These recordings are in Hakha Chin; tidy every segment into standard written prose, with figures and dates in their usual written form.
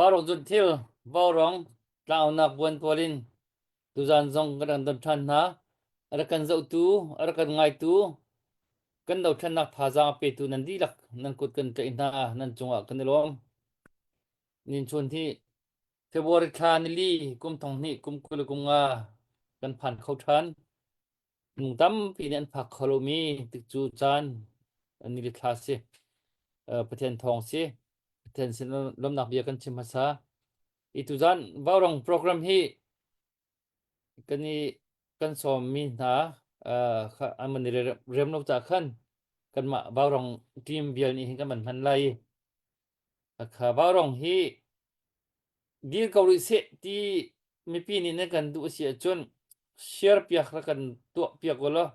Vaurawng Zunthil, Vaurawng tlangaunak buantual in tuzaan zong kan rak don ṭhan hna. A rak kan zohtu, a rak kan ngaitu, kan dothlennak thazaang a petu nan dihlak nan kut kan tlaih hna, nan cungah kan i lawm. Ninchun hi February thla nili kum thong hnih kum 20 kum nga kan phan kho ṭhan. Minung tampi nih an phak kho lomi tikcu caan ni thla si. Pathian thawng si. Pathian sin lawmnak bia kan chim hmasa. I tuzan Vaurong program hi kan i kan sawmmi hna an man i rem lo ca khan kanmah Vaurong team vial nih hin kan man hman lai. Kha Vaurong hi Dir ko rih seh ti mipi nih nan kan duh a si ahcun share piak rak kan tuah piak u law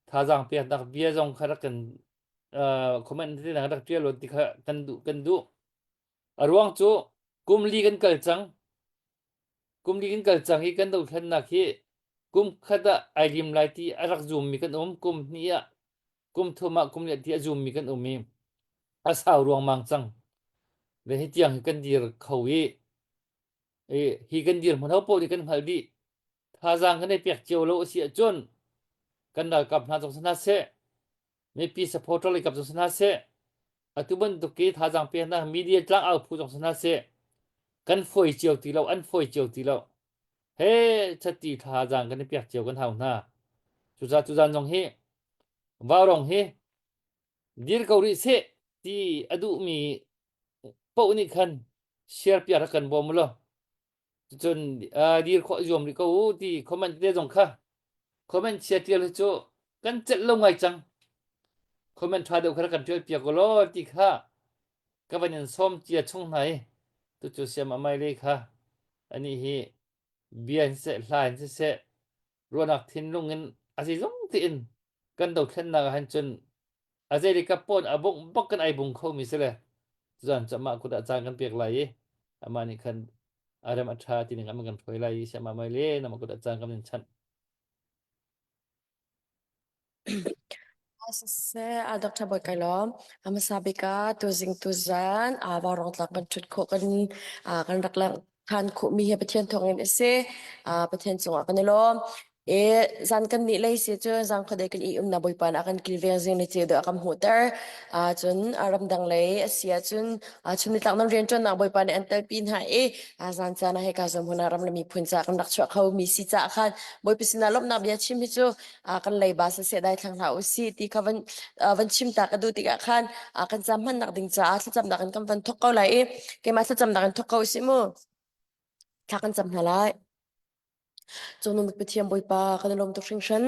thazaang peknak bia zong kha rak kan uh, comment te rak tial ti kha kan duh kan duh. A ruang cu kum li kan kal cang. Kum li kan kal cang i kan dothlennak hi kum khat ah ai lim lai ti a rak zummi kan um kum hnih ah kum thum ah kum li ti a zummi kan um i a sau ruangmang cang. Le hi tiang hi kan dir kho i i hi kan dir hmun ho paoh nih kan hngalh dih. Thazaang kan i pek cio lo a si ahcun kan ralkap hna zong si hna seh, mipi supporter lei kap zong si hna seh, atu bantuk i thazaang peknak media tlangau phu zong si hna seh, kan fawi cio ti lo, an fawi cio ti lo. He chatti thazaang kan i pek cio kan hau hna. Cucaah tuzaan zong hi Vaurong hi Dir ko rih seh ti a duhmi paoh nih khan share piak rak kan bawm u law cun uh, dir khawh zuam rih ko u ti comment te zong kha comment chia tial hi cu kan celh lo ngai cang comment tha deuh kha rak kan tial piak u law ti kha ka van in sawm cia chung hna i tucu siam amai le kha ani hi bia in seh hla in siseh ruahnak thinlung in a zeizong tein kan dothlennak ah hin cun a zei kap pawn a bungh bak kan ai bung khomi si le cun cu amah kut ah caan kan pek lai i amah nih khan a rem a ṭha ti ning an kan hruai lai i siamah mai le namah kut ah caan kan in chanh. Siseh, a Dr. Bawi kai lawm. A hmasa bik ah tuzing tuzan aa vaurawng tlak kan ṭhut khawh kan kan rak lang ṭhan khawhmi hi Pathian thawngin a si. Pathian cungah kan i lawm. I zan kan nih lei si cu zan khuadei kan i umnak Bawipa nih a kan kilveng zing ni ceu deuh a kan hmuhter. Cun ramdang lei a si ahcun chun nitlak nan rianṭuannak Bawipa nih an telpi hna i zan caan ah hika zawn hmun ah ram le miphun caah kan rak chuah khomi si caah khan Bawipa sinah lawmhnak bia chim hi cu kan leiba siseh daithlang hlah usih ti kha van van chim ta ka duh tikah khan kan cam hmannak ding caah thlacamnak in kan van thawk ko lai i keimah thlacamnak in thawk ko usih mu thla kan cam hna lai Cungnung bik Pathian Bawipa kan i lawm tuk hringhran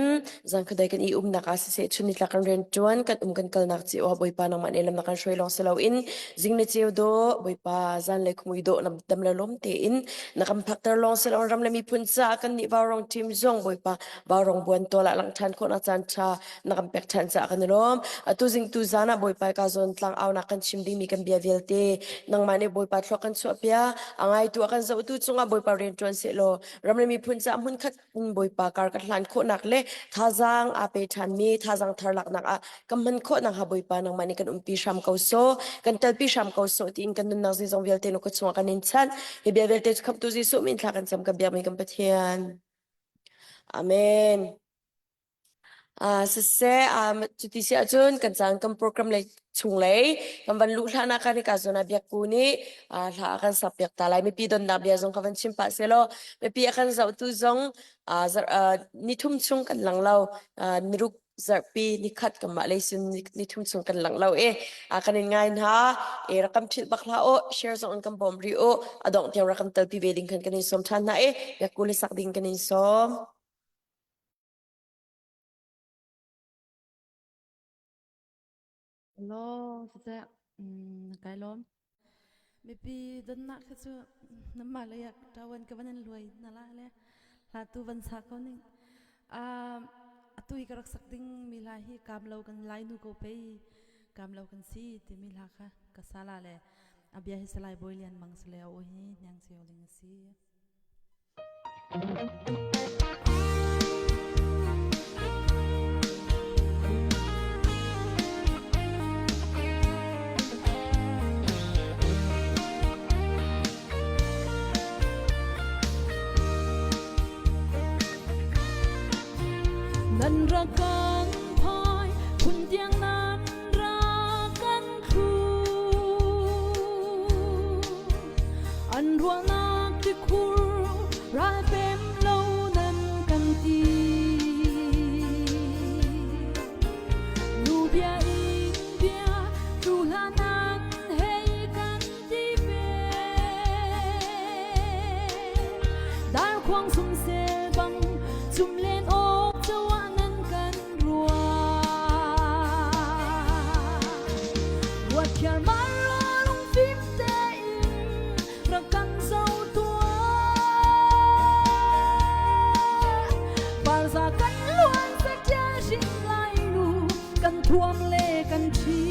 zan khadei kan i umnak ah siseh chun nitlak kan rian ṭuan kan um kan kalnak cio ah Bawipa nangmah nih lam na kan hruai lawng si loin zing ni ceu dawh Bawipa zan le khumui dawh na dam le lawm tein na kan phakter lawng si loin ram le miphun caah kan nih vaurong team zong Bawipa Vaurong buan tual ah langh ṭhan khawhnak caan ṭha na kan pek ṭhan caah kan i lawm. Atu zing tu zan ah Bawipa ka zawn tlang aunak kan chim dingmi kan bia vialte nangmah nih Bawipa thluak kan chuahpiak. A ngaitu a kan zohtu cungah Bawipa rian ṭuan sehlaw ram le miphun caah hmunkhat in Bawipa kar kan hlan khawhnak le thazaang aa pe ṭhanmi thazaang thar laknak ah kan hman khawh nakhnga Bawipa nangmah nih kan umpi hram ko sawh kan telpi hram ko sawh tiin kan nunnak zeizong vialte na kut chungah kan in chanh. Hi bia vialte cu khamhtu Jesuh min thla kan cam kan biakmi kan Pathian. Amen. Uh, siseh, um, cuti si ahcun kan caan kan program lei chunglei kan van luh hlan ah kan hika zawn ah biakku nih uh, hla a kan sak piak ta lai. Mipi donnak bia zong ka van chim pah selaw mipi a kan zohtu zong uh, zarh, uh, nithum chung kan lang lo. Uh, niruk zarhpi nikhat kanmah lei sin nithum chung kan lang lo i a kan in ngai hna e rak kan philh bak hlah u share zong in kan bawm rih u a dongh tiang rak kan telpi ve ding khan kan in sawm ṭhan hna i biakku le sak ding kan in sawm. Hello, siseh, mm, kai lawm. Mipi donnak khi cu namah lei ah ṭawan ka van in luai na la le hla tu van sa ko ning. Um, atu i ka rak sak ding mi hla hi kaam lo kan lai nu ko pei kaam lo kan si timi hla kha ka sa la le a bia hi Salai Bawi Lian Mang sale a aw hi hniang ceu ding a si. Nan rak kan phai phun tiang nan rak kan thu. An ruahnak tikhur ral pem lo nan kan ti. Nu bia in bia tu hlah nan hei kan ti ve. Darkhuang sumsel bang chum len awk cawa nan kan ruah. Ruat khiar mar lungfim tein rak kan zoh tuah. Parza kan luan satia hrin lai nu kan thuam le kan ṭhi.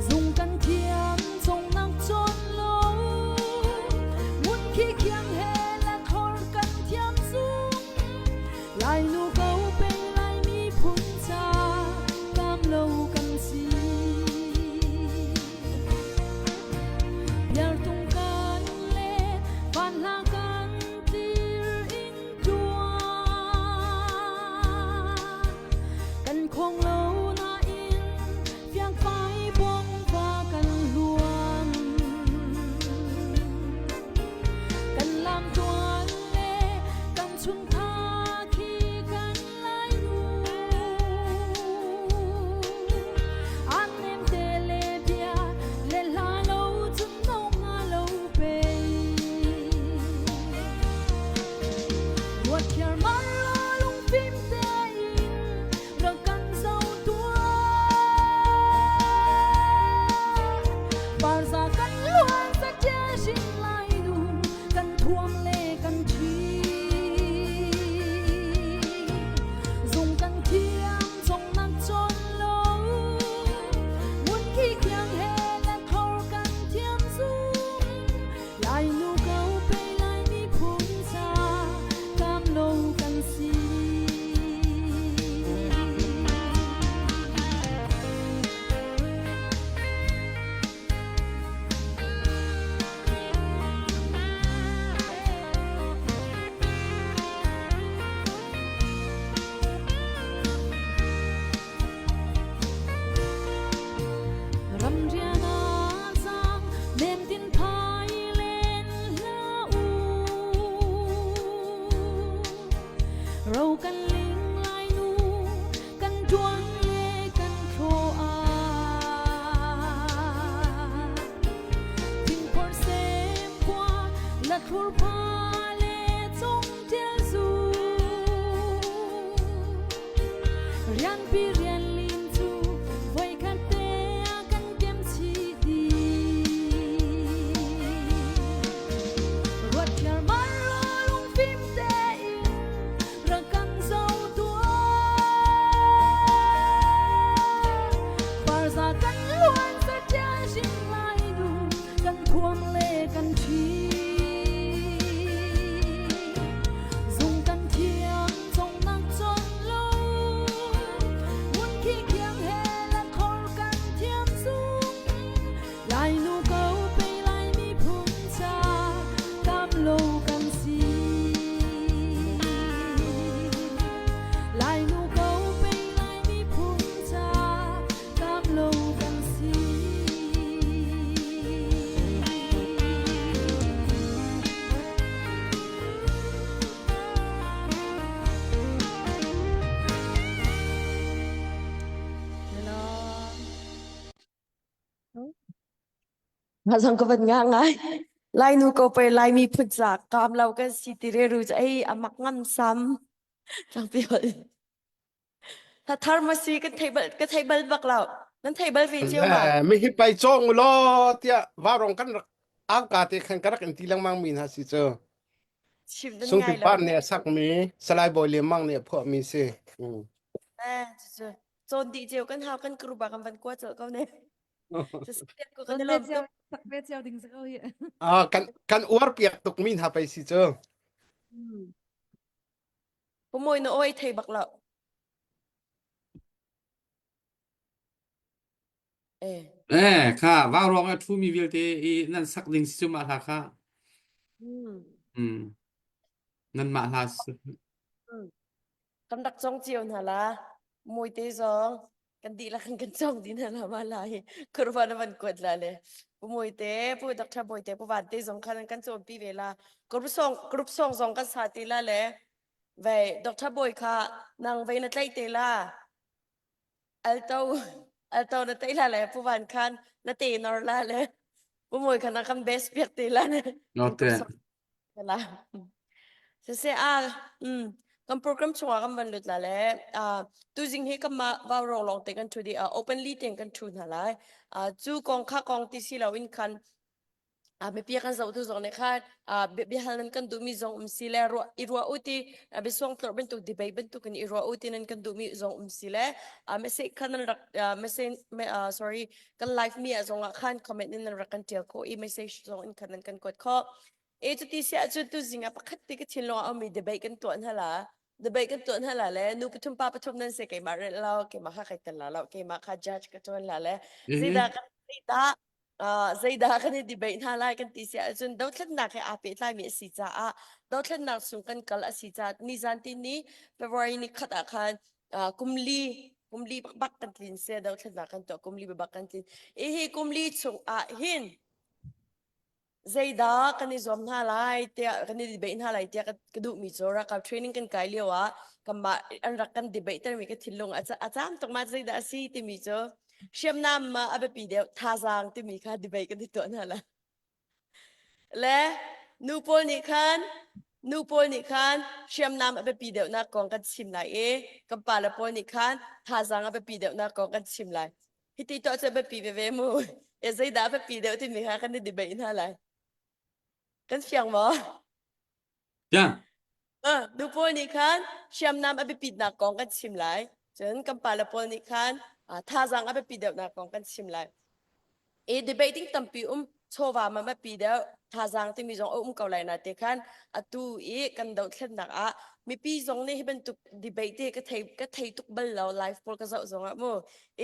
Zung kan thiam congnak cawn lo ngun khi khiang he la thlor kan thiam zung Lai nu ko pe lai miphun ca kam lo kan si Biartung kan le van hla kan tir in tuan kan khong lo nain fiangfai bong va kan luan kan lam tuan le kan chuntha khi kan lai nu an nem te le bia le hla lo chun no nga lo pe ruat khiar mar lungfim tein rak kan zoh tuah. Parza kan luan saṭial hrin lai nu kan thuam le kan ṭhi. Zung kan thiam zong nan cawn lo. Ngun khi khiang he le khor kan thiam zung. Lai nu ko pe lai miphun ca kam lo kan si. Ramrian ah zaang nem tin phai len hlah u. Ro kan ling lai nu kan ṭuan le kan thlaw ah. Thingphor sem khua la thlur pha le cung ṭial zu. Rianpi rian lin cu voikhat te a kan kem chih dih. Ruat khiar mar lungfim tein rak kan zoh tuah. Parza kan luan saṭial hrin lai du kan thuam le kan ṭhi. Zung kan thiam congnak cawn lo ngun khi khiang he la khor kan thiam zung Lai nu ko pe lai miphun ca kam lo kan si Lai nu ko pe lai miphun ca kam lo kan si Mah zong ka van nga ngai. Lainu ko pei Laimi phun ca kaam lo kan si ti reru cu ei a mak ngam sam. Tlangpi holh. Tha thar ma si kan thei bal ka thei bal bak lo. Nan thei bal ve cio ma? Mi hi pai cawng u law tiah varong kan rak au ka te khan ka rak in ti lengmang mi hna si cu. Chim nan Sung ngai lo. Par nih a sakmi Salai Bawi Lian Mang nih a phuahmi si. Mm. Eh, cu cawn dih cio kan hau kan kruba kan van kua colh ko ne. Cawn ve cio sak ve cio ding si ko hi. Ah, kan kan uar piak tuk mi hna pei si cu. Pumoi na oi thei bak lo. Eh. Eh, kha vaurawng a ṭhumi vialte i nan sak ding si cu mah hla kha. Hmm. Mm. Nan mah hla si. Kan rak cong cio hna la. Muite zong kan dihlak in kan cong dih hna la ma la hi. Kurva na van kuat la le. Pu Muite, Pu Dr. Bawite, Pu Vante zong khan kan cawnpi ve la. Group song, group song zong kan sa ti la le. Vei, Dr. Bawi kha nang vei na tlaih te la. Alto, alto na tlaih la le Pu Van khan na tenor la le. Pu Mui khan na kan bass piak te la le. Note. La. Siseh a um kan program chungah kan van lut la le uh, tuzing hi kan mah vau rong lawng te kan thu di uh, openly ten kan thu hna lai. Uh, cu kong kha kong ti si lo in khan uh, mipi kan zoh tu zong nih khan uh, biahal nan kan duhmi zong um si le ruah i ruah u ti uh, biasuang tlorh bantuk debate bantuk in i ruah u ti nan kan duhmi zong um si le uh, message khan nan rak uh, message uh, sorry kan live mi ah zong ah khan comment in nan rak kan tial ko i message zong in khan nan kan kuat kho E cuti si ahcun tuzing ah pakhat te ka thinlung ah ummi debate kan tuah hna la. Debate kan tuah hna la le nu pathum pa pathum nan si keimah relh lo, keimah kha kai tel la lo, keimah kha judge ka tuan la le zeidah kan zeidah uh, zeidah kan i debate hna lai kan ti si ahcun dothlennak he aa pehtlaimi a si caah dothlennak chung kan kal a si caah nizan ti ni February ni khat ah khan uh, kumli kumli bak kan tlin se dothlennak kan tuah kumli bak kan tlin i hi kumli chung ah hin zeidah kan i zuam hna lai tiah kan i debate hna lai tiah ka duhmi cu ralkap training kan kai lio ah kanmah an rak kan debate termi ka thinlung a caam tuk ma zeidah a si timi cu hriamnam ma a biapi deuh thazaang timi kha debate kan i tuah hna la le nu pawl nih khan nu pawl nih khan hriamnam a biapi deuhnak kong kan chim lai i kan pale pawl nih khan thazaang a biapi deuhnak kong kan chim lai Hiti tuah cu biapi veve mu. E zeidah biapi deuh timi kha kan i debate hna lai. Kan fiang maw? Fiang. Uh, nu pawl nih khan hriamnam a biapitnak kong kan chim lai. Cun kan pale pawl nih khan uh, thazaang a biapi deuhnak kong kan chim lai. E debating tampi um chawva ma biapi deuh thazaang timi zong a um ko lai na te khan atu i kan dohthlennak ah mipi zong nih hi bantuk debate te ka thei ka thei tuk bal lo live pawl ka zoh zong ah mu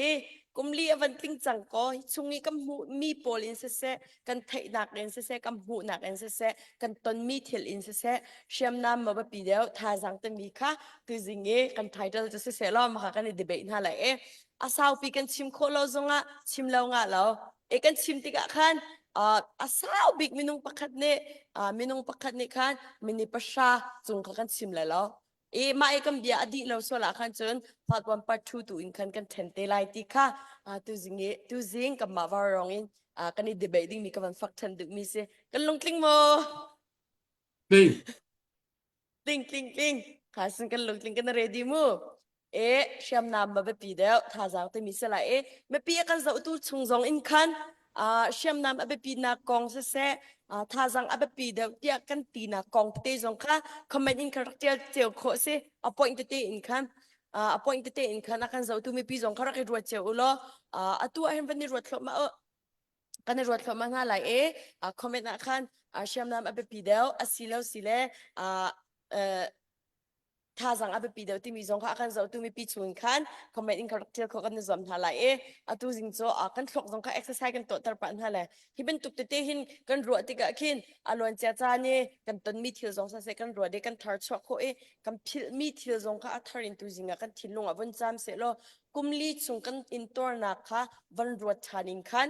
i kumli a van tling cang ko hi chung i kan hmuh mi pawl in siseh kan theihnak in siseh kan hmuhnak in siseh kan tonmi thil in siseh hriamnam maw biapi deuh thazaang timi kha tuzing i kan title cu siseh law maka kan i debate hna lai i a saupi kan chim khawh lo zongah chim lo ngah lo e kan chim tikah khan uh, a sau bik minung pakhat nih uh, minung pakhat nih khan mini pahra cung kha kan chim lai lo i mah i kan bia a dih lo sual ah khan cun part 1 part 2 tu in khan kan then te lai ti kha uh, tuzing i tuzing kanmah varong in uh, kan i debate ding mi ka van fak than duh mi si kan lungtling maw Tling. Tling tling tling. Kha sin kan lungtling kan ready mu. E hriamnam ma biapi deuh thazaang timi si lai i mipi a kan zohtu chung zong in khan uh, hriamnam a biapinak kong siseh uh, thazaang a biapi deuh tiah kan tinak kong tete zong kha comment in khan rak tial cio khawh si a point tete in khan uh, a point tete in khan a kan zohtu mipi zong kha rak i ruat cio u law uh, atu ah hin van i ruat thluahmah u kan i ruat thluahmah hna lai i uh, comment ah khan uh, hriamnam a biapi deuh a si lo si le uh, uh, thazaang a biapi deuh timi zong kha a kan zohtu mipi chung khan comment in ka rak ṭial khawh kan i zuam hna lai i atu zing cu kan thluak zong kha exercise kan tuahter pah hna le hi bantuk tete hin kan ruah tikah khin a luancia caan i kan tonmi thil zong siseh kan ruah i kan thar chuah khawh i kan philhmi thil zong kha a thar in tu zing ah kan thinlung ah vun caam seh law kum li chung kan intuarnak kha van ruat ṭhan in khan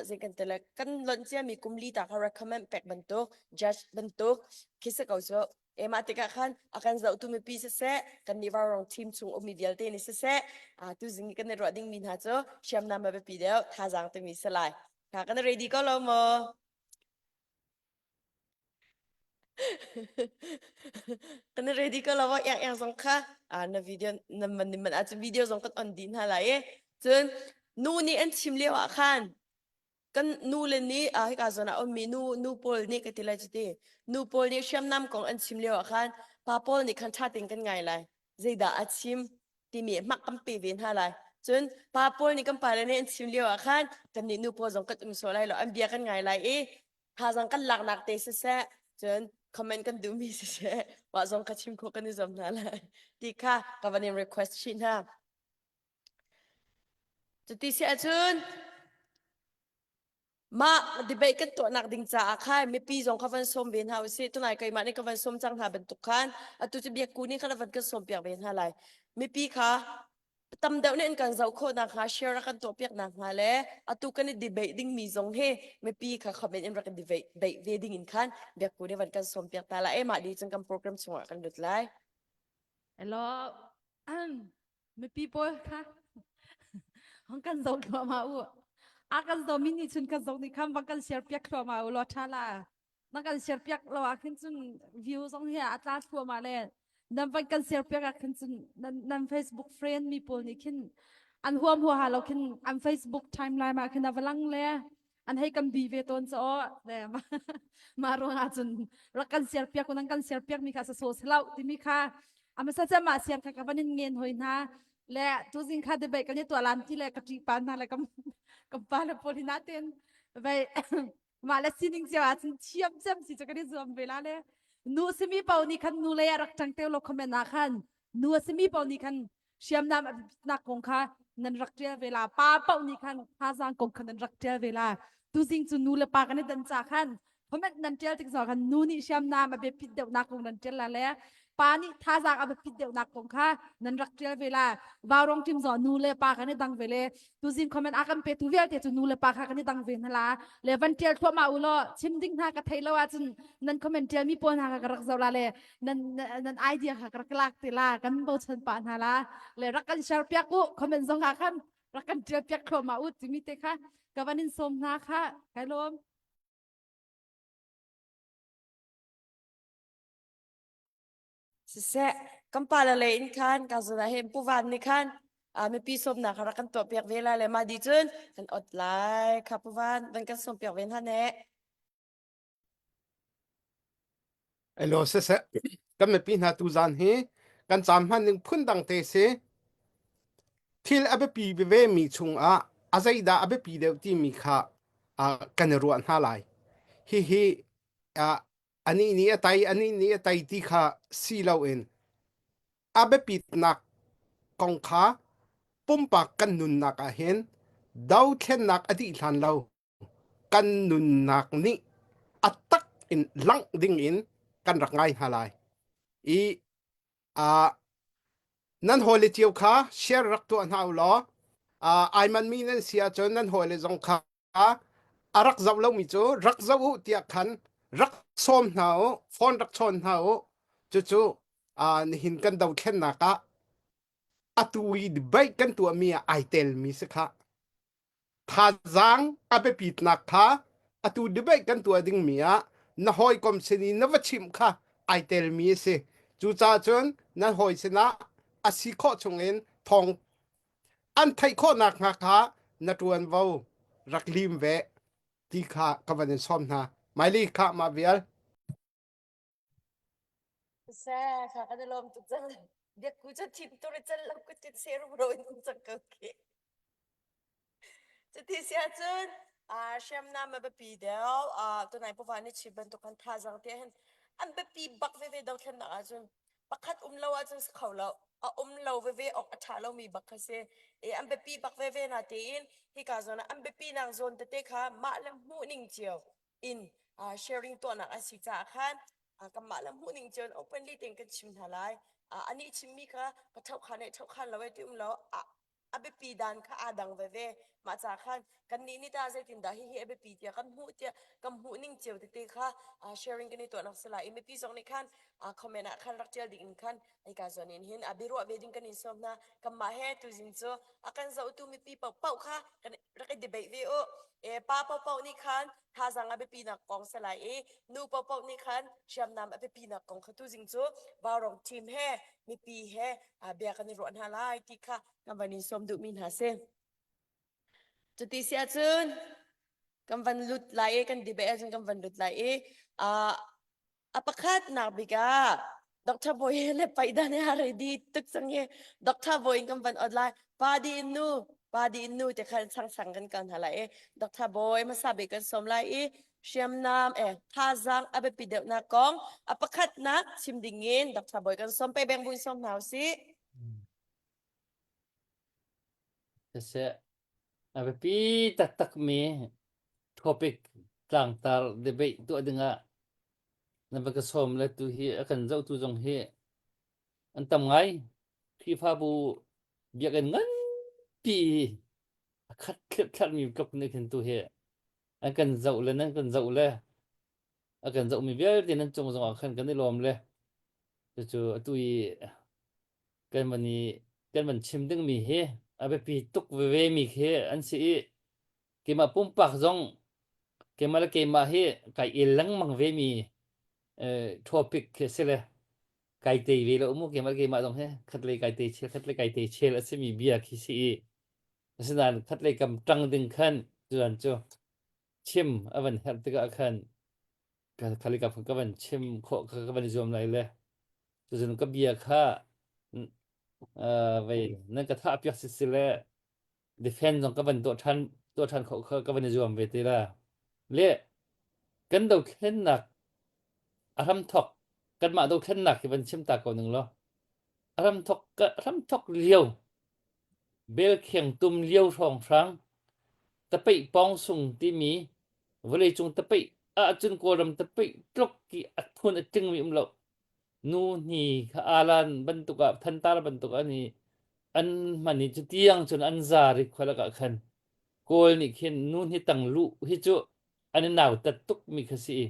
zei kan ti le kan lonh ciami kum li ta kha recommend pek bantuk judge bantuk khi si ko cu Emah tikah khan a kan zohtu mipi siseh, kan nih Vaurong team chung ummi vialte nih siseh, tuzing i kan i ruah dingmi hna cu hriamnam a biapi deuh, thazaang timi si lai. Kha kan ready ko lo maw? Kan ready ko lo maw? Iang iang zong kha na video na man ni man ahcun video zong kan on dih hna lai i. Cun nu nih an chim lio ah khan kan nu le nih ah hika zawn ah ummi nu nu pawl nih ka ti lai cu ti nu pawl nih hriamnam kong an chim lio ah khan pa pawl nih khan ṭha tein kan ngai lai zeidah a chim timi hmak kan pe ve hna lai cun pa pawl nih kan pale nih an chim lio ah khan kannih nu pawl zong kan um sawh lai lo an bia kan ngai lai i thazang kan laknak te siseh cun comment kan duhmi siseh mah zong kha chim khawh kan i zuam hna lai ti kha ka van in request chih hna Cuti si ahcun. Mah debate kan tuahnak ding caah khan mipi zong kha van sawm ve hna usih. Tunai keimah nih ka van sawm cang hna bantuk khan atu cu biakku nih khan a van kan sawm piak ve hna lai. Mipi kha tam deuh nih an kan zoh khawh nakhnga share a kan tuah piak nakhnga le atu kan i debate dingmi zong hi mipi kha comment in rak i debate ve ding in khan biakku nih van kan sawm piak ta lai. Eh mah dih cun kan program chungah kan lut lai. Hello. Mipi pawl kha hong kan zoh thluahmah u. A kan zoh mi nih cun kan zoh nih khan van kan share piak thluahmah u law ṭha la. Na kan share piak lo ah khin cun view zong hi a tla thluahmah le nan van kan share piak ah khin cun nan, nan Facebook friend mi pawl nih khin an huam huaha lo khin an Facebook timeline ah khin a va lang le an hei kan bi ve tawn cho le mah ruang ah cun rak kan share piak nan kan share piak mi kha sa so selo timi kha amasa cha ma share kha ka van in ngen hoi hna le tuzing kha debate kan i tuah lan ti le ka ṭi pa hna le kam kam pa le pawl hina ten vai mah le sining cio ah cun thiam cem si chu kan i zuam ve la le nu simi pau nih khan nu lei ah rak ṭang teu lo comment ah khan nu a simi pau nih khan hriamnam a biapitnak kong kha nan rak ṭial ve la pa paoh nih khan thazaang kong kha nan rak ṭial ve la tuzing cu nu le pa kan i dan ca khan comment nan ṭial tik zong khan nu nih hriamnam a biapit deuhnak kong nan ṭial la le pa nih thazaang a biapit deuhnak kong kha nan rak ṭial ve la vaurong ṭim zong nu le pa kan i dang ve le tuzing comment a kan petu vialte cu nu le pa kha kan i dang ve hna la le van ṭial thluahmah u law chim ding hna ka thei lo ahcun nan comment ṭialmi pawl hna kha ka rak zoh la le nan nan idea kha ka rak lak te la kan bochan pah hna la le rak kan share piak u comment zong ah khan rak kan tial piak thluahmah u timi te kha ka van in sawm hna kha kai lawm. Siseh, kan pa le lei in khan ka zun ah hin Pu Van nih khan mipi sawmnak kha rak kan tuah piak ve lai le mah di cun kan ot lai kha Pu Van van kan sawm piak ve hna ne. Elo siseh, kan mipi hna tuzan hi kan caan hman ning phundang te si. Thil a biapi veve mi chungah a zeidah a biapi deuh timi kha uh, kan i ruah hna lai. Hihi uh, anih nih a tai, anih nih a tai ti kha si loin a biapitnak kong kha pumpak kan nunnak ah hin dothlennak a dih hlan lo kan nunnak nih a tak in langh ding in kan rak ngai hna lai i uh, nan hawile cio kha share rak tuah hna u law uh, ai manmi nan si ahcun nan hawile zong kha a rak zoh lomi cu rak zoh u tiah khan rak sawm hna u phone rak chawn hna u cucu uh, nihin kan dothlennak ah atu i debate kan tuahmi ah ai telmi si kha Thazaang a biapitnak kha atu debate kan tuah dingmi ah na hawikom sin i na va chimh kha ai telmi a si. Cucaah cun nan hawi sinah a si khawh chungin thawng an theih khawh nakhnga kha na ṭuanvo rak lim ve ti kha ka van in sawm hna. Maili kha mah vial. Seh, kha kan i lawm tuk cang. Biakku cu thim tur i cal lo kutin serum ro in um cang ko khi. Cuti si ahcun ah hriamnam a biapi deuh. Ah tunai puva nih chim bantuk khan thazaang te hin an biapi bak veve dothlennak ahcun pakhat um lo ahcun si kho lo. A um lo veve awk a ṭha lomi bak kha si. E an biapi bak veve na tein hika zawn ah an biapi nak zawn tete kha mah le hmuh ning cio in uh, sharing tuahnak an si caah khan uh, kanmah le hmuhning cun openly tein kan chim hna lai. Uh, anih chimmi kha ka ṭhohkhan eh ṭhohkhan lo eh ti um lo a biapi dan kha aa dang veve. Mah ca khan kannih nih tah zeitindah hihi a biapi tiah kan hmuh tiah kan hmuh ning cio tete kha uh, sharing kan i tuahnak si lai i mipi zong nih khan uh, comment ah khan rak ṭial ding in khan hika zawn in hin a biaruah ve ding kan in sawm hna. Kanmah he tuzing cu a kan zohtu mipi paohpaoh kha kan rak i debate ve u. E, pa paohpaoh nih khan thazaang a biapinak kong si lai i nu paohpaoh nih khan hriamnam a biapinak kong kha tuzing cu Vaurong team he mipi he bia kan i ruah hna lai ti kha kan van in sawm duhmi hna si. Cuti si ahcun kan van lut lai i kan debate ahcun kan van lut lai i A pakhatnak bik ah Dr. Bawi le Paidan he ready tuk cang hi Dr. Bawi in kan van ot lai. Pa di in nu, pa di in nu te khan sang sang kan kal hna lai i Dr. Bawi hmasa bik kan sawm lai i hriamnam eh thazaang a biapi deuhnak kong a pakhatnak chim ding in Dr. Bawi kan sawm pe beng buin sawm hna usih. Siseh, a biapi taktakmi. Topic tlangtar debate tuah dingah na va ka sawm le tu hi a kan zohtu zong hi an tam ngai. Khrihfabu biakinn nganpi a khat thletthlatmi tluk nih khin tu hi an kan zoh le nan kan zoh le a kan zohmi vialte nan cung zongah khan kan i lawm le cucu atu i kan van i kan van chim dingmi hi a biapi tuk veve mi khi an si i keimah pumpak zong keimah le keimah hi kai el lengmang ve mi topic khi si le kai tei ve lo mu keimah le keimah zong hi khatlei kai tei chel khatlei kai tei chel a simi bia khi si i asinain khatlei kam ṭang ding khan cuan cu chim a van herh tikah khan khali ka ka van chim khawh ka van i zuam lai le cun ka bia kha vei nan ka thah piak si si le defend zong ka van tuah ṭhan tuah ṭhan khawh kha ka van i zuam ve te la. Le kan dothlennak a hramthok kanmah dothlennak hi van chim ta ko ning law a hramthok ka hramthok lio belkheng tum lio hrawnghrang tapeih pawng sung timi vawleicung tapeih ahcun Kawlram tapeih tluk ki a phun a tlingmi um lo nu hni kha alan bantuk ah thantar bantuk an i an hman i cutiang cun an zar i khualak ah khan Kawl nih khin nu hni tang luh hi cu an i nautat tuk mi kha si i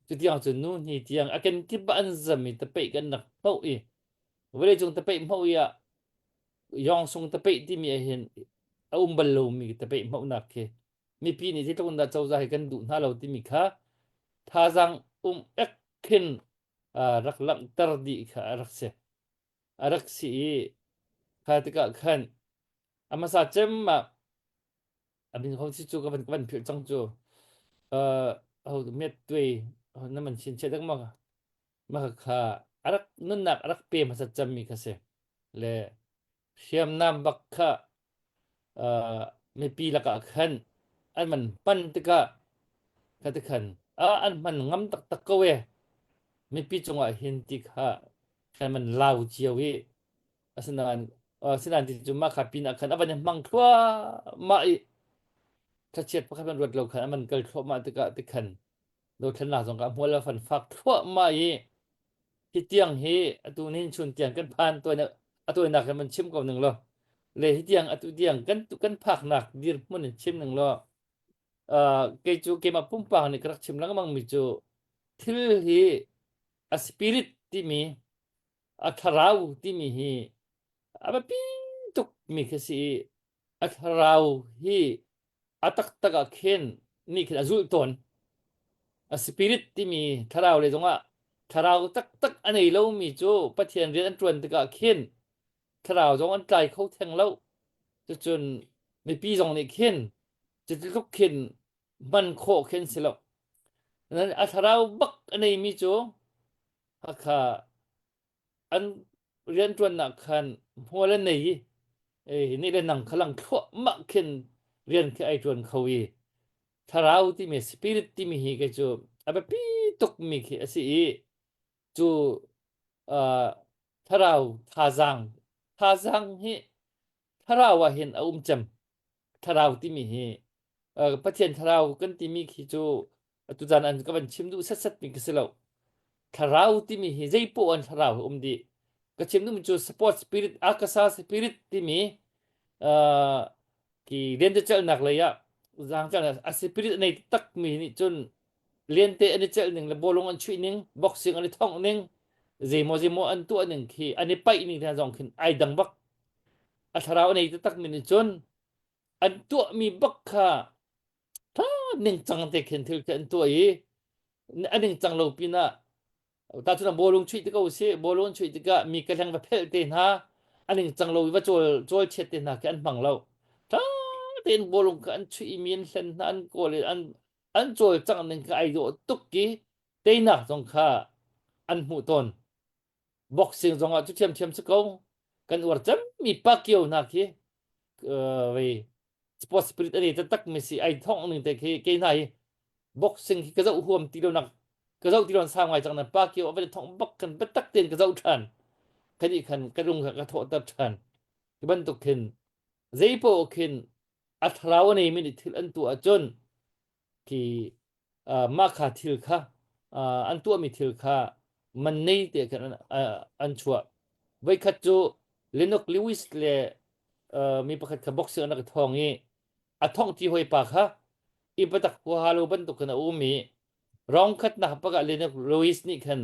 cutiang cun nu hni tiang a kenkip ah an zam i tapeih kan rak hmoh i vawleicung tapeih hmoh i ah Yawngsung tapeih timi ah hin a um bal lomi tapeih hmohnak khi mipi nih zeitluk in dah cozah hi kan duh hna lo timi kha thazaang um ek khin rak langhter dih kha a rak si. A rak si i kha tikah khan a hmasa cem ah a min ho si cu ka van ka van philh cang cu uh, ho met tuai na man chin che dak ma ma kha a rak nunnak a rak pe hmasa cem mi kha si le hriamnam bak kha uh, mipi lakah khan an man pan tikah kha ti khan a an hman ngam taktak ko e mipi cungah hin ti kha kan man lau cio i asinain asinain ti cu mah kha pin ah khan a van i hmang thluahmah i thlachiat pakhat man ruat lo khan a man kal thluahmah tikah ti khan dothlennak zong ka hmual a fan fak thluahmah i Hi tiang hi atu nihin chun tiang kan phan tuan a tawinak in van chim ko ning law le hi tiang atu tiang kan kan phaknak dirhmun in chim ning law uh, kei cu keimah pumpak nih ka rak chim lengmang mi cu thil hi a spirit timi a thlarau timi hi a biapi tuk mi khi si i a thlarau hi a taktak ah khin nih khin a zulh tawn. A spirit timi thlarau le zongah thlarau taktak a nei lomi cu Pathian rian an ṭuan tikah khin thlarau zong an tlai kho theng lo. Cucun mipi zong nih khin cutluk khin hman khawh khin si lo. A thlarau bak a neimi cu hakha an rianṭuannak khan hmual an nei i ni le nang kha lang thluahmah khin rian khi ai ṭuan kho i thlarau timi spirit timi hi kei cu a biapi tukmi khi a si i cu uh, thlarau thazaang thazaang hi thlarau ah hin a um cem thlarau timi hi uh, Pathian thlarau kan timi khi cu atu zan an ka van chim duh setset mi ka si lo thlarau timi hi zei poh an thlarau hi um dih ka chim duhmi cu support spirit akasa spirit timi uh, ki lentecelhnak lei ah zaangcelnak a spirit a nei tak mi nih cun lente an i celh ning le bawlung an chuih ning boxing an i thongh ning zeimaw zeimaw an tuah ning khi an i paih ning hna zong khin ai dang bak a thlarau a nei taktak mi nih cun an tuahmi bak kha ṭha ningcang te khin thil khi an tuah i a ningcang lo pinah tahchun bawlung chuih ti ko sih bawlung chuih tikah mi ka hleng va phelh te hna a ningcang lo i va cawl cawl chiat te hna khi an hmang lo ṭha tein bawlung kha an chuih i mi an hlen hna an kawl i an an cawlcangh ning kha ai dawh tuk i teinak zong kha an hmuh tawn boxing zong ah cu thiamthiam si ko kan uar cemmi Pacquiao hna khi uh, sport spirit ani taktak mi si ai thong ning te khi ke hna hi boxing khi ka zoh huam ti lo nak ka zoh ti lo sang ngai cang na Pacquiao a thong bak kan biatak ten ka zoh than khani khan ka lung ka thawhter than hi bantuk khin zeipo khin a thlarau a nei mi nih thil an tuah ahcun. Khi mah kha thil kha an tuahmi thil kha man nei te khan an chuah. Voikhat cu Lennox Lewis le mi pakhat kha boxing an rak i thawng i a thongh ti hoi pa kha i biatak huaha lo bantuk khan a um i round khatnak pakah Lennox Lewis nih khan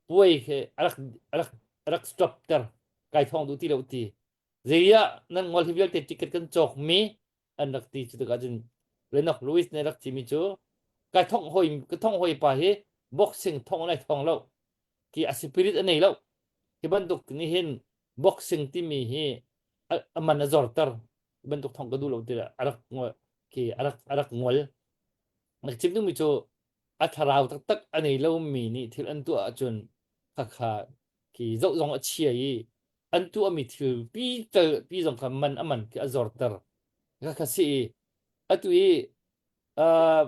puai khi a rak a rak a rak stop ter kai thong duh ti lo ti zeiah nan ngol hi vialte ticket kan cawk mi an rak ti cu tikah cun Lennox Lewis nih rak timi cu kai thongh hoi ka thongh hoi pa hi boxing thong lai thong lo ki a spirit a nei lo hi bantuk nih hin boxing timi hi a man a zorter bantuk thong ka duh lo ti a rak ki a rak a rak ngol na chim duhmi cu a thlarau taktak a nei lomi nih thil an tuah ahcun khakha khi zoh zong a chia i an tuahmi thil pi tel pi zong kha man a man khi a zorter khakha si i atu i uh,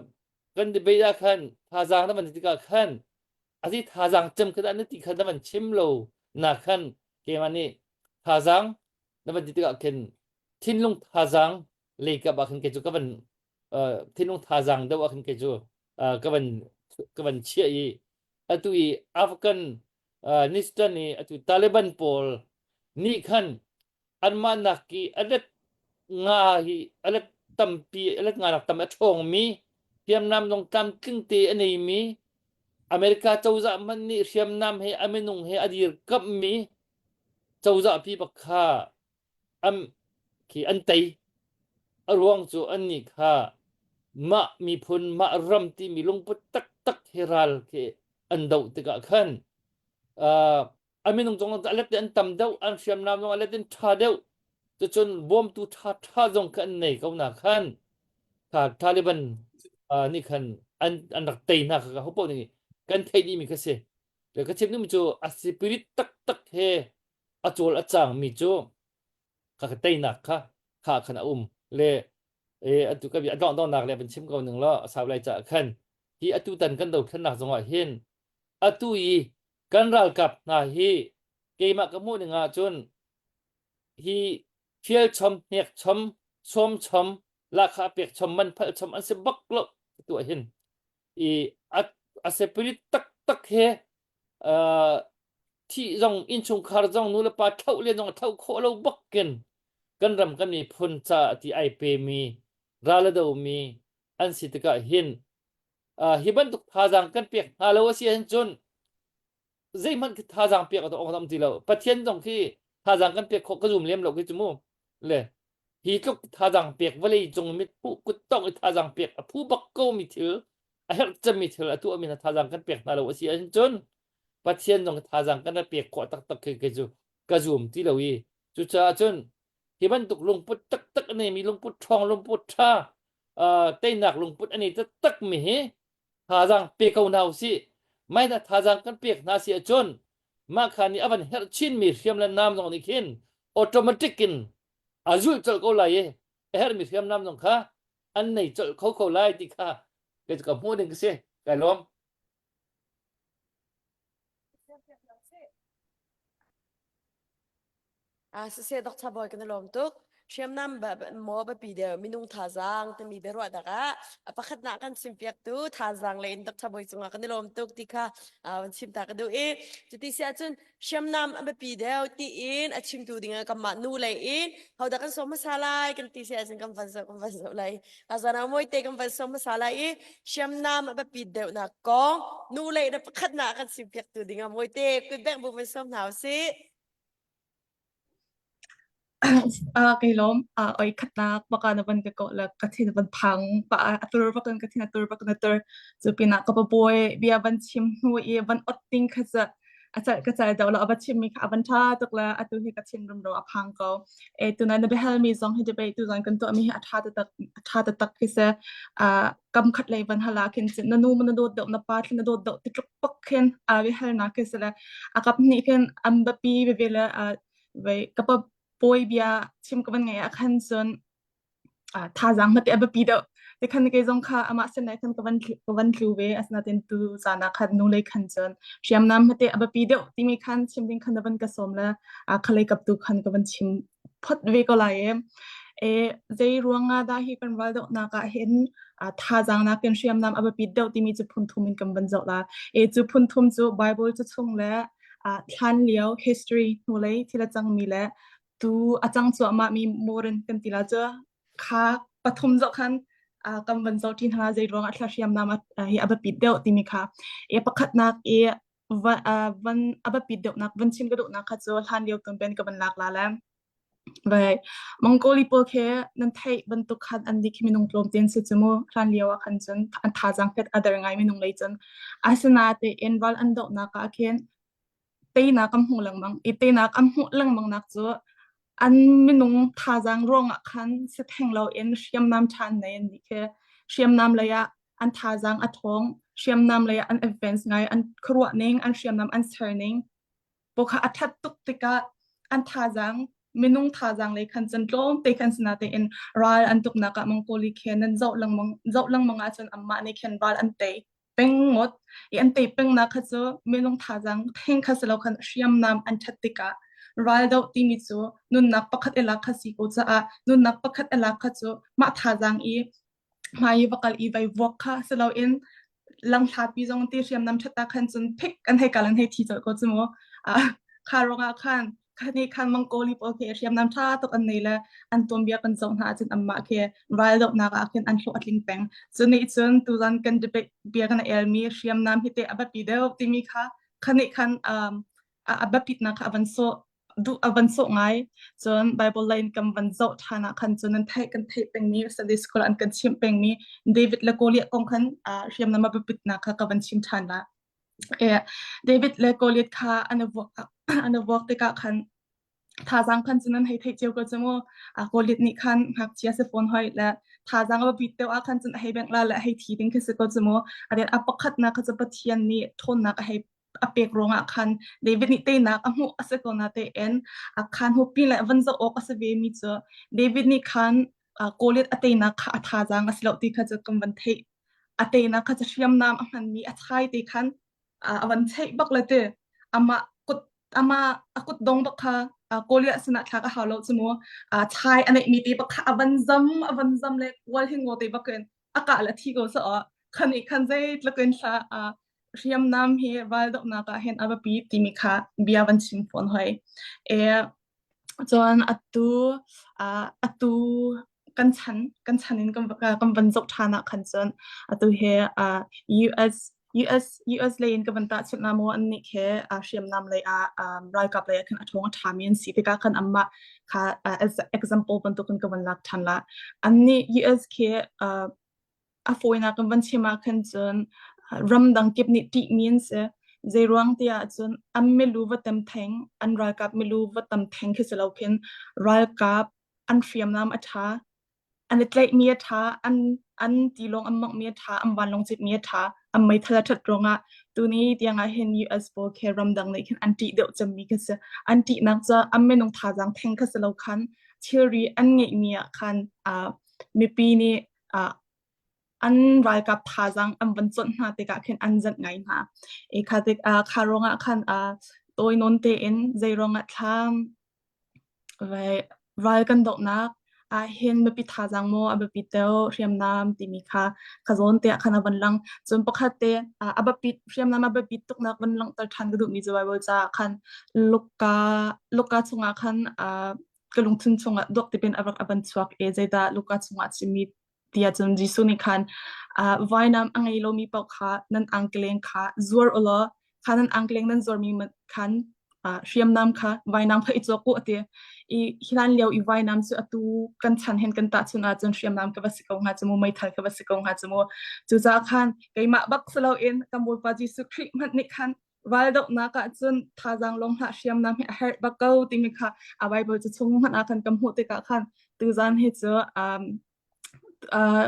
kan debate ah khan thazaang na van ti tikah khan azi thazaang cem kha na ti kha na van chim lo na khan keimah nih thazaang na van ti tikah khin thinlung thazaang lei kap ah khan kei cu ka van thinlung thazaang deuh ah khan kei cu ka van ka van chiah i atu i Afghan Nistan i atu Taliban pawl nih khan anmah nak i a let nga hi a let tampi a let nga nak tam a ṭhawngmi hriamnam zong tlamtling te a neimi America cozah hmanh nih hriamnam he a minung he a dirkamhmi cozah pi bak kha an khi an tei. A ruang cu annih kha mah miphun mah ram timi lungput taktak he ral khi an doh tikah khan uh, a minung zong a let an tam deuh an hriamnam zong a let in ṭha deuh cucun bawmtu ṭha ṭha zong kha an nei ko na khan kha Taliban uh, nih khan an an rak tei hna kha ho paoh nih kan theih dihmi kha si le ka chim duhmi cu a spirit taktak he a cawl a cangmi cu ka ka teinak kha kha khan a um le e atu ka bi a dong dongnak le van chim ko ning law a sau lai ca khan hi atu tan kan dothlennak zongah hin atu i kan ralkap hna hi keimah ka hmuh ning ah cun hi fial chom hnek chom sawm chom lahkhah pek chom man phalh chom an si bak lo tu ah hin i a a separate taktak he uh, thih zong innchungkhar zong nu le pa thlauh len zong thlauh khawh lo bakin kan ram kan miphun ca ti ai pe mi ral a do mi an si tikah hin uh, hi bantuk thazaang kan pek hna lo a si ahcun cun zeihmanh khi thazaang pek a awk ti lo pathian zong khi thazaang kan pek khawh ka zum lem lo khi cu mu le hi tluk thazaang pek vawlei cung mit pu kut tong i thazaang pek a phu bak ko mi thil a herh cemmi thil a tuahmi hna thazaang kan pek hna lo a si ahcun cun Pathian zong thazaang kan rak pek khawh taktak khi kei cu ka zum ti lo i cucaah cun hi bantuk lungput taktak a neimi lungput ṭhawng lungput ṭha uh, teinak lungput a nei taktak mi hi thazaang pe ko hna usih mai na thazaang kan pek hna si ahcun mah kha nih a van herh chinmi hriam le nam zong nih khin automatic in a zulh colh ko lai i a herhmi hriamnam zong kha an nei colh kho kho lai ti kha kei ka hmuh ding ka si kai lawm Ah siseh Dr. Boy kan i lawm tuk. Hriamnam maw biapi deuh minung thazaang timi biaruah dak ah a pakhatnak kan chimpiaktu thazaang le in Dr. Boy cungah kan i lawm tuk ti kha van chim ta ka duh i cuti si ahcun hriamnam a biapi deuh tiin a chimtu ding ah kanmah nu lei in hodah kan sawm hmasa lai kan ti si ahcun kan van zoh kan van zoh lai azan ah moi te kan van sawm hmasa lai i hriamnam a biapit deuhnak kong nu lei na pakhatnak kan chimpiaktu ding ah moi te kut bengh bu van sawm hna usih Ah, kei lawm. Ah, oi khatnak baka na van ka ko la ka thin van phang pa a tur bakin ka thin a tur bakin a tur. Cu pinah ka papawi bia van chim hnu i van ot ting kha ca a cal ka cal deuh lo a va chimmi kha a van ṭha tuk le atu hi ka thin rumro a phang ko. E tuna na biahal mi zong hi debate tu zong kan tuah mi hi a ṭha taktak a ṭha taktak khi se. Ah, kam khat lei van hala khin cun na nu na dawt deuh na pa na dawt deuh ti tluk pak khin a biahal na khi se le a kap hnih khin an biapi veve le vei ka pa pawi bia chim ka van ngai ah khan cun thazaang hmate a biapi deuh ti khan kei zong kha amah sin khan ka van ka van tlu ve asinain tu caan ah khan nu lei khan cun hriamnam hmate a biapi deuh timi khan chim ding khan na van ka sawm le khalei kap tu khan ka van chim phot ve ko lai e e zei ruangah dah hi kan ral dohnak ah hin thazaang nakin hriamnam a biapit deuh timi cu phun thum in kan van zoh la. E cu phun thum cu Bible cu chung le thlan lio history hnulei thil a cangmi le tu a cang cuahmah mi modern kan ti la cu kha pathum zoh khan kan van zoh ṭi hna zei ruangah thla hriamnam hi a biapit deuh timi kha e pakhatnak i van a biapit deuhnak van chim ka duhnak kha cu hlan lio tun pen ka van lak la le Vai Mongoli pawl khi nan theih bantuk khan an nih khi minung tlawmte an si cu mu. Hlan lio ah khan cun an thazaang pet a der ngai minung lei cun. Asinain ral an dohnak ah khin teinak an hmuh lengmang. I teinak an hmuh lengmang nak cu an minung thazaang ruangah khan si theng loin hriamnam ṭha an nei an nih khi. Hriamnam lei ah an thazaang a ṭhawng. Hriamnam lei ah an advance ngai. An khuaruah ning, an hriamnam an ser ning Bawkha a ṭhat tuk tikah an thazaang minung thazaang lei khan cun tlawmte khan si natein ral an tuknak ah Mongoli khi nan zoh lengmang zoh lengmang ahcun anmah nih khin ral an tei peng ngawt i an tei pengnak kha cu minung thazaang theng kha si lo khan hriamnam an ṭhat tikah ral doh timi cu nunnak pakhat i lak kha si ko caah nunnak pakhat i lak kha cu mah thazaang i hmai i va kal i vai vuak kha si loin langhlapi zong ti hriamnam ṭhat ah khan cun phik an hei kal an hei thi colh ko cu mu. Kha ruangah khan khani khan Mongoli pawl khi hriamnam ṭha tuk an nei le an tuanbia kan zoh hna ahcun anmah khi raldohnak ah khin an hlawh a tling peng. Cu nih cun tuzan kan debate bia kan elmi hriamnam hi teh a biapi deuh timi kha khani khan um, a biapitnak kha a van sawh duh a van sawh ngai. Cun Bible lei in kan van zoh ṭhan ah khan cun nan theih kan theih pengmi Sunday school an kan chimh pengmi David le Goliath kong khan uh, hriamnam a biapitnak kha ka van chim ṭhan la. Eh, David le Goliath kha an i vuak an i vuak tikah khan thazaang khan cun an hei theih cio ko cu mu. Uh, Goliath nih khan ngakchia si fawn hoi le thazaang a biapit deuh ah khan cun a hei bengh la le a hei thi ding khi si ko cu mu. A a pakhatnak kha cu Pathian nih ṭhawnnak a hei a pek ruangah khan David nih teinak a hmuh a si ko na tein a khan hupi le van zoh awk a si ve mi cu David nih khan Goliath a teinak kha a thazaang a si lo ti kha cu kan van theih a teinak kha cu hriamnam a hmanmi a chai te khan a van cheih bak le ti amah kut amah a kut dong bak kha Goliath sinah thlak a hau lo cu mu chai a neih mi te bak kha a van zam a van zam le kual hi ngo te bak in a kah le thi ko sa khan i khan zeitluk in hla hriamnam hi raldohnak ah hin a biapi timi kha bia van chim fawn hoi. E, cun atu atu kan chan kan chan in kan kan van zoh ṭhan ah khan cun atu hi US US US lei in ka van tahchunh na maw an nih khi hriamnam lei ah ralkap lei ah khan a ṭhawng a ṭhami an si tikah khan anmah kha as example bantukin ka van lak ṭhan la. Annih US khi a fawinak kan van chim ah khan cun ramdang kip nih ṭihmi an si. Zeiruang ti ahcun an milu va tam theng, an ralkap milu va tam theng khi si lo khin ralkap an hriamnam a ṭha, an i tlaihmi a ṭha, an an tilawng an monghmi a ṭha, an vanlawng citmi a ṭha, an meithal a ṭhat ruangah tuni tiang ah hin US pawl khi ramdang nih khin an ṭih deuh cemmi khi si. An ṭihnak cu an minung thazaang theng kha si lo khan thilri an ngeihmi ah khan uh, mipi nih uh, an ralkap thazaang an van chawnh hna tikah khin an zanh ngai hna. E kha tik uh, kha ruangah khan uh, tawi nawn tein zei ruangah thlam vai ral kan dohnak ah hin mipi thazaang maw a biapi deuh hriamnam timi kha kha zawn te ah khan a van lang. Cun pakhat te uh, a biapit hriamnam a biapit tuknak van langhter ṭhan ka duhmi cu Bible caah khan Luka Luka chungah khan uh, ka lungthin chungah duak tipin a rak a van chuak i zeidah Luka chungah chimmi tiah cun Jesuh nih khan uh, vainam a ngei lomi paoh kha nan angkeleng kha zuar u law kha nan angkeleng nan zuarmi khan uh, hriamnam kha vainam kha i cawk u a ti i hlan lio i vainam cu atu kan chan hen kan tahchun ahcun hriamnam ka va si ko hnga cu mu meithal ka va si ko hnga cu mu cucaah khan keimah bak si loin kan Bawipa Jesuh Khrih hmanh nih khan raldohnak ah cun thazaang lawng hlah hriamnam hi a herh bak ko timi kha a Bible cu chung hmanh ah khan kan hmuh tikah khan tuzan hi cu um, uh,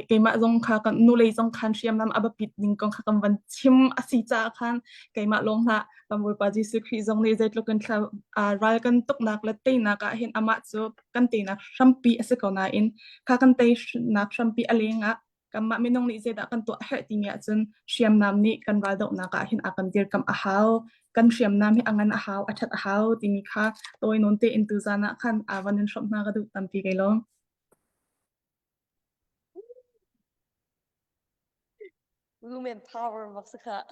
keimah zong kha kan nulei zong khan hriamnam a biapit ning kong kha kan van chim a si caah khan keimah lawng hlah kan Bawipa Jesuh Khrih zong nih zeitluk in thla uh, ral kan tuknak le teinak ah hin amah cu kan teinak hrampi a si ko nain kha kan teinak hrampi a leng ah kanmah minung nih zeidah kan tuah a herh timi ahcun hriamnam nih kan raldohnak ah hin a kan dirkamh a hau kan hriamnam hi a ngan a hau a ṭhat a hau timi kha tawi nawn tein tuzan ah khan aa van in hrawmh hna ka duh tampi kei lawm. Women power bak si kha.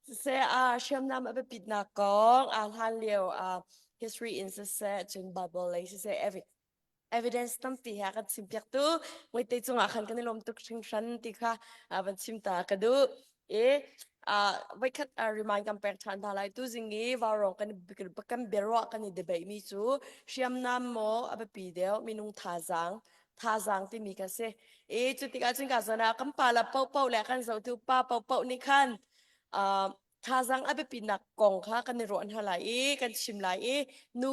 Siseh ah hriamnam a biapitnak kong aa hlan lio ah history in siseh cun Bible lei siseh every evidence tampi he a kan chimpiaktu muite cungah khan kan i lawm tuk hringhran ti kha van chim ta ka duh. I voikhat remind kan pek ṭhan hna lai. Tuzing i vaurawng kan kan biaruah kan i debate mi cu hriamnam maw a biapi deuh minung thazaang thazaang timi kha si. I cu tikah cun ka zawn ah kan pa la paohpaoh le kan zohtu pa paohpaoh nih khan thazaang a biapitnak kong kha kan i ruah hna lai i kan chim lai i nu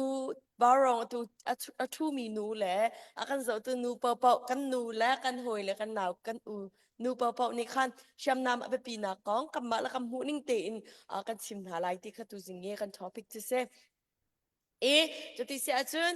vaurawng tu a ṭhumi nu le a kan zohtu nu paohpaoh kan nu le kan hawi le kan nau kan u nu paohpaoh nih khan hriamnam a biapinak kong kanmah le kan hmuh ning tein kan chim hna lai ti kha tuzing i kan topic cu si. I cuti si ahcun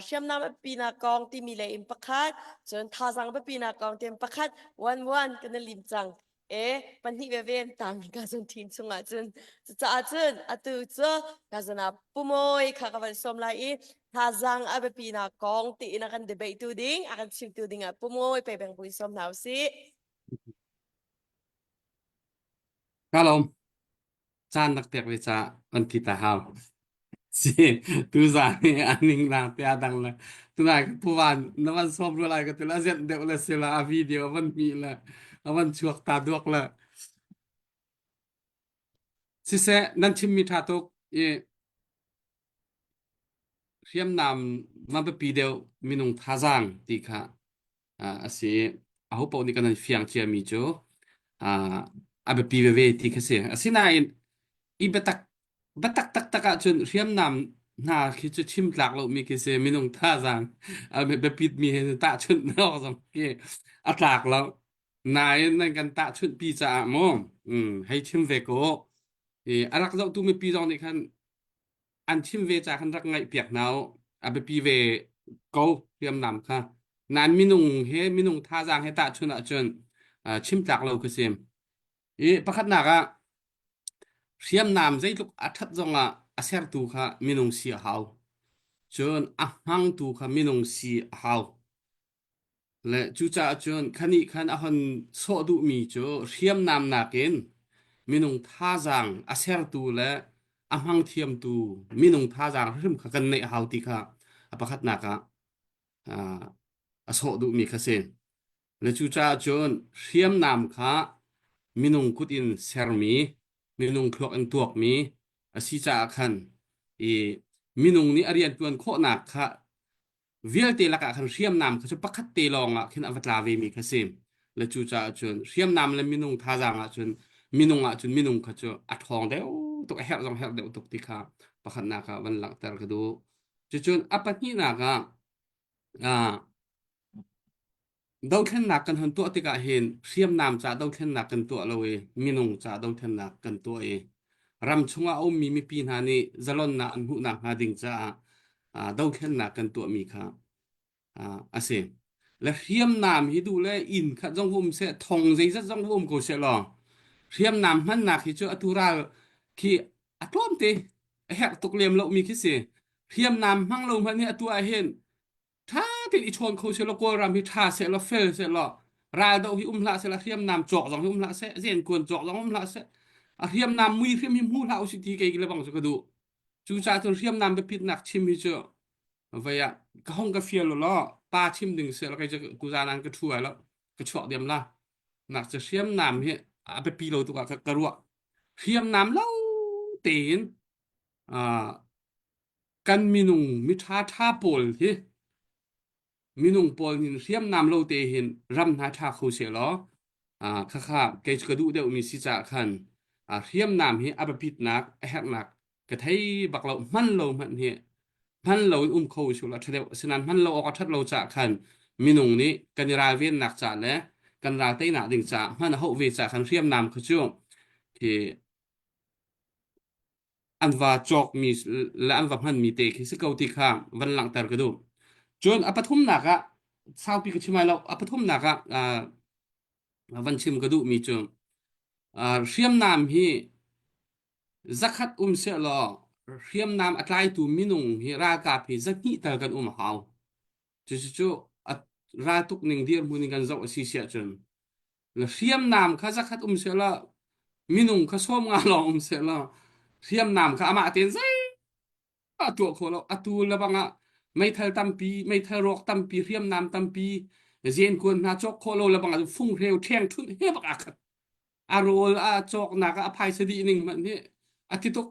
hriamnam a biapinak kong timi lei in pakhat cun thazaang biapinak kong timi pakhat one one kan i lim cang. E pahnih veve an tang ka zun team chungah cun cucaah cun atu cu ka zun ah pumawi kha ka van sawm lai i thazaang a biapinak kong tiin a kan debate tu ding a kan chimtu ding ah pumawi pe beng buin sawm hna usih. Ka lawm. Caan rak pek ve ca an ti ta hau. Si tuzaan hi a ning lang te a dang le tunai ka puvan na van sawm rua lai ka ti la zenh deuh le sila a video a van hmi le a van chuak ta duak le siseh nan chimmi ṭha tuk i hriamnam va biapi deuh minung thazaang ti kha a si. Aho paoh nih kan fiang ciami cu a biapi veve ti kha si. Asinain i biatak biatak taktak ahcun hriamnam hna khi cu chim tlak lomi khi si minung thazaang a biapit mi he tahchunh awk zong khi a tlak lo. Nain nan kan tahchunh pi caah mu hei chim ve ko. I a rak zohtu mipi zong nih khan an chim ve ca khan rak ngaihpiak hna u. A biapi ve ko hriamnam kha. Nain minung he minung thazaang he tahchunh ahcun chim tlak lo khi si. I pakhatnak ah hriamnam zeitluk a ṭhat zongah a sertu kha minung si a hau. Cun a hmangtu kha minung si a hau. Le cucaah cun khanih khan a hon sawh duhmi cu hriamnam nakin minung thazaang a sertu le a hmang thiamtu minung thazaang hrim kha kan neih a hau ti kha a pakhatnak ah a sawh duhmi kha si. Le cucaah cun hriamnam kha minung kut in sermi, minung thluak in tuakmi a si caah khan i minung nih a rianṭuan khawhnak kha vialte lakah khan hriamnam kha cu pakhat te lawng ah khin a va tla vemi kha si. Le cucaah cun hriamnam le minung thazaang ah cun minung ah cun minung kha cu a ṭhawng deuh tuk, a herh zong herh deuh tuk ti kha pakhatnak ah van langhter ka duh. Cucun a pahnihnak ah ah dothlennak kan hon tuah tikah hin hriamnam ca dothlennak kan tuah lo i minung ca dothlennak kan tuah i ram chungah a ummi mipi hna nih zalonnak an hmuhnak hnga ding caah ah dothlennak kan tuahmi kha ah a si. Le hriamnam hi duh le inn khat zong va um seh, thong zeizat zong va um ko seh law hriamnam hmannak hi cu atu ral khi a tlawmte a herh tuk lem lomi khi si. Hriamnam hmang lo hmanh hi atu ah hin ṭha tein i chawn kho seh law Kawlram hi ṭha seh law fel seh law raldoh hi um hlah seh law hriamnam cawk zong hi um hlah seh zenkuan cawk zong um hlah seh a hriamnam mui hrim hi hmu hlah usih ti kei le bang cu ka duh. Cucaah cun hriamnam biapitnak chim hi cu vei ah ka hong ka fial law pa chim ding seh law kei cu kuzan an ka ṭhu ai lo ka chuak diam la nak cu hriamnam hi a biapi lo tuk ah ka ruah hriamnam lo tein kan minung miṭha ṭha pawl hi minung pawl hin hriamnam lo te hin ram hna ṭha kho seh law khakha kei cu ka duh deuhmi si caah khan hriamnam hi a biapitnak a herhnak ka thei bak lo hman lo hmanh hi hman lo in um kho usih law ṭha deuh asinain hman lo awk a ṭhat lo caah khan minung nih kan i ralvennak ca le kan ral teinak ding caah hman a hauh ve caah khan hriamnam kha cu khi an va cawkmi le an va hmanmi te khi si ko ti kha van langhter ka duh. Cun a pathumnak ah saupi ka chim lai lo a pathumnak ah van chim ka duhmi cu hriamnam hi zakhat um sehlaw hriamnam a tlaitu minung hi ralkap hi zahnih tal kan um a hau. Cucu raltuk ning dirhmun in kan zoh a si siah cun. Le hriamnam kha zakhat um seh law minung kha sawm nga lawng um seh law hriamnam kha amah tein zei a tuah khawh lo. Atu le bang ah meithal tampi, meithal rawk tampi, hriamnam tampi, zenkuan hna cawk khawh lo le bang ah funghreu ṭheng ṭhunh he bak aa khat. A rawl a cawknak ah a phaisa dih ning hmanh hi a ti tuk.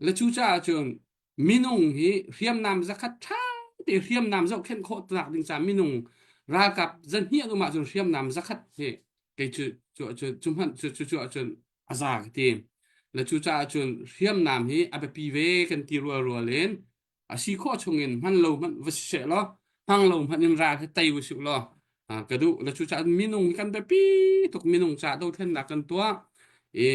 Le cucaah cun minung hi hriamnam zakhat ṭha te hriamnam zohkhenh khawh nak ding caah minung ralkap zahnih an um ahcun hriamnam zakhat hi kei cu cu cu cu hmanh cu cu cu ahcun a za ka ti. Le cucaah cun hriamnam hi a biapi ve kan ti rualrual in a si khawh chungin hman lo hmanh va si seh law hmang lo hmanh in ral hi tei usih law ka duh. Le cucaah minung hi kan biapi tuk minung caah dothlennak kan tuah i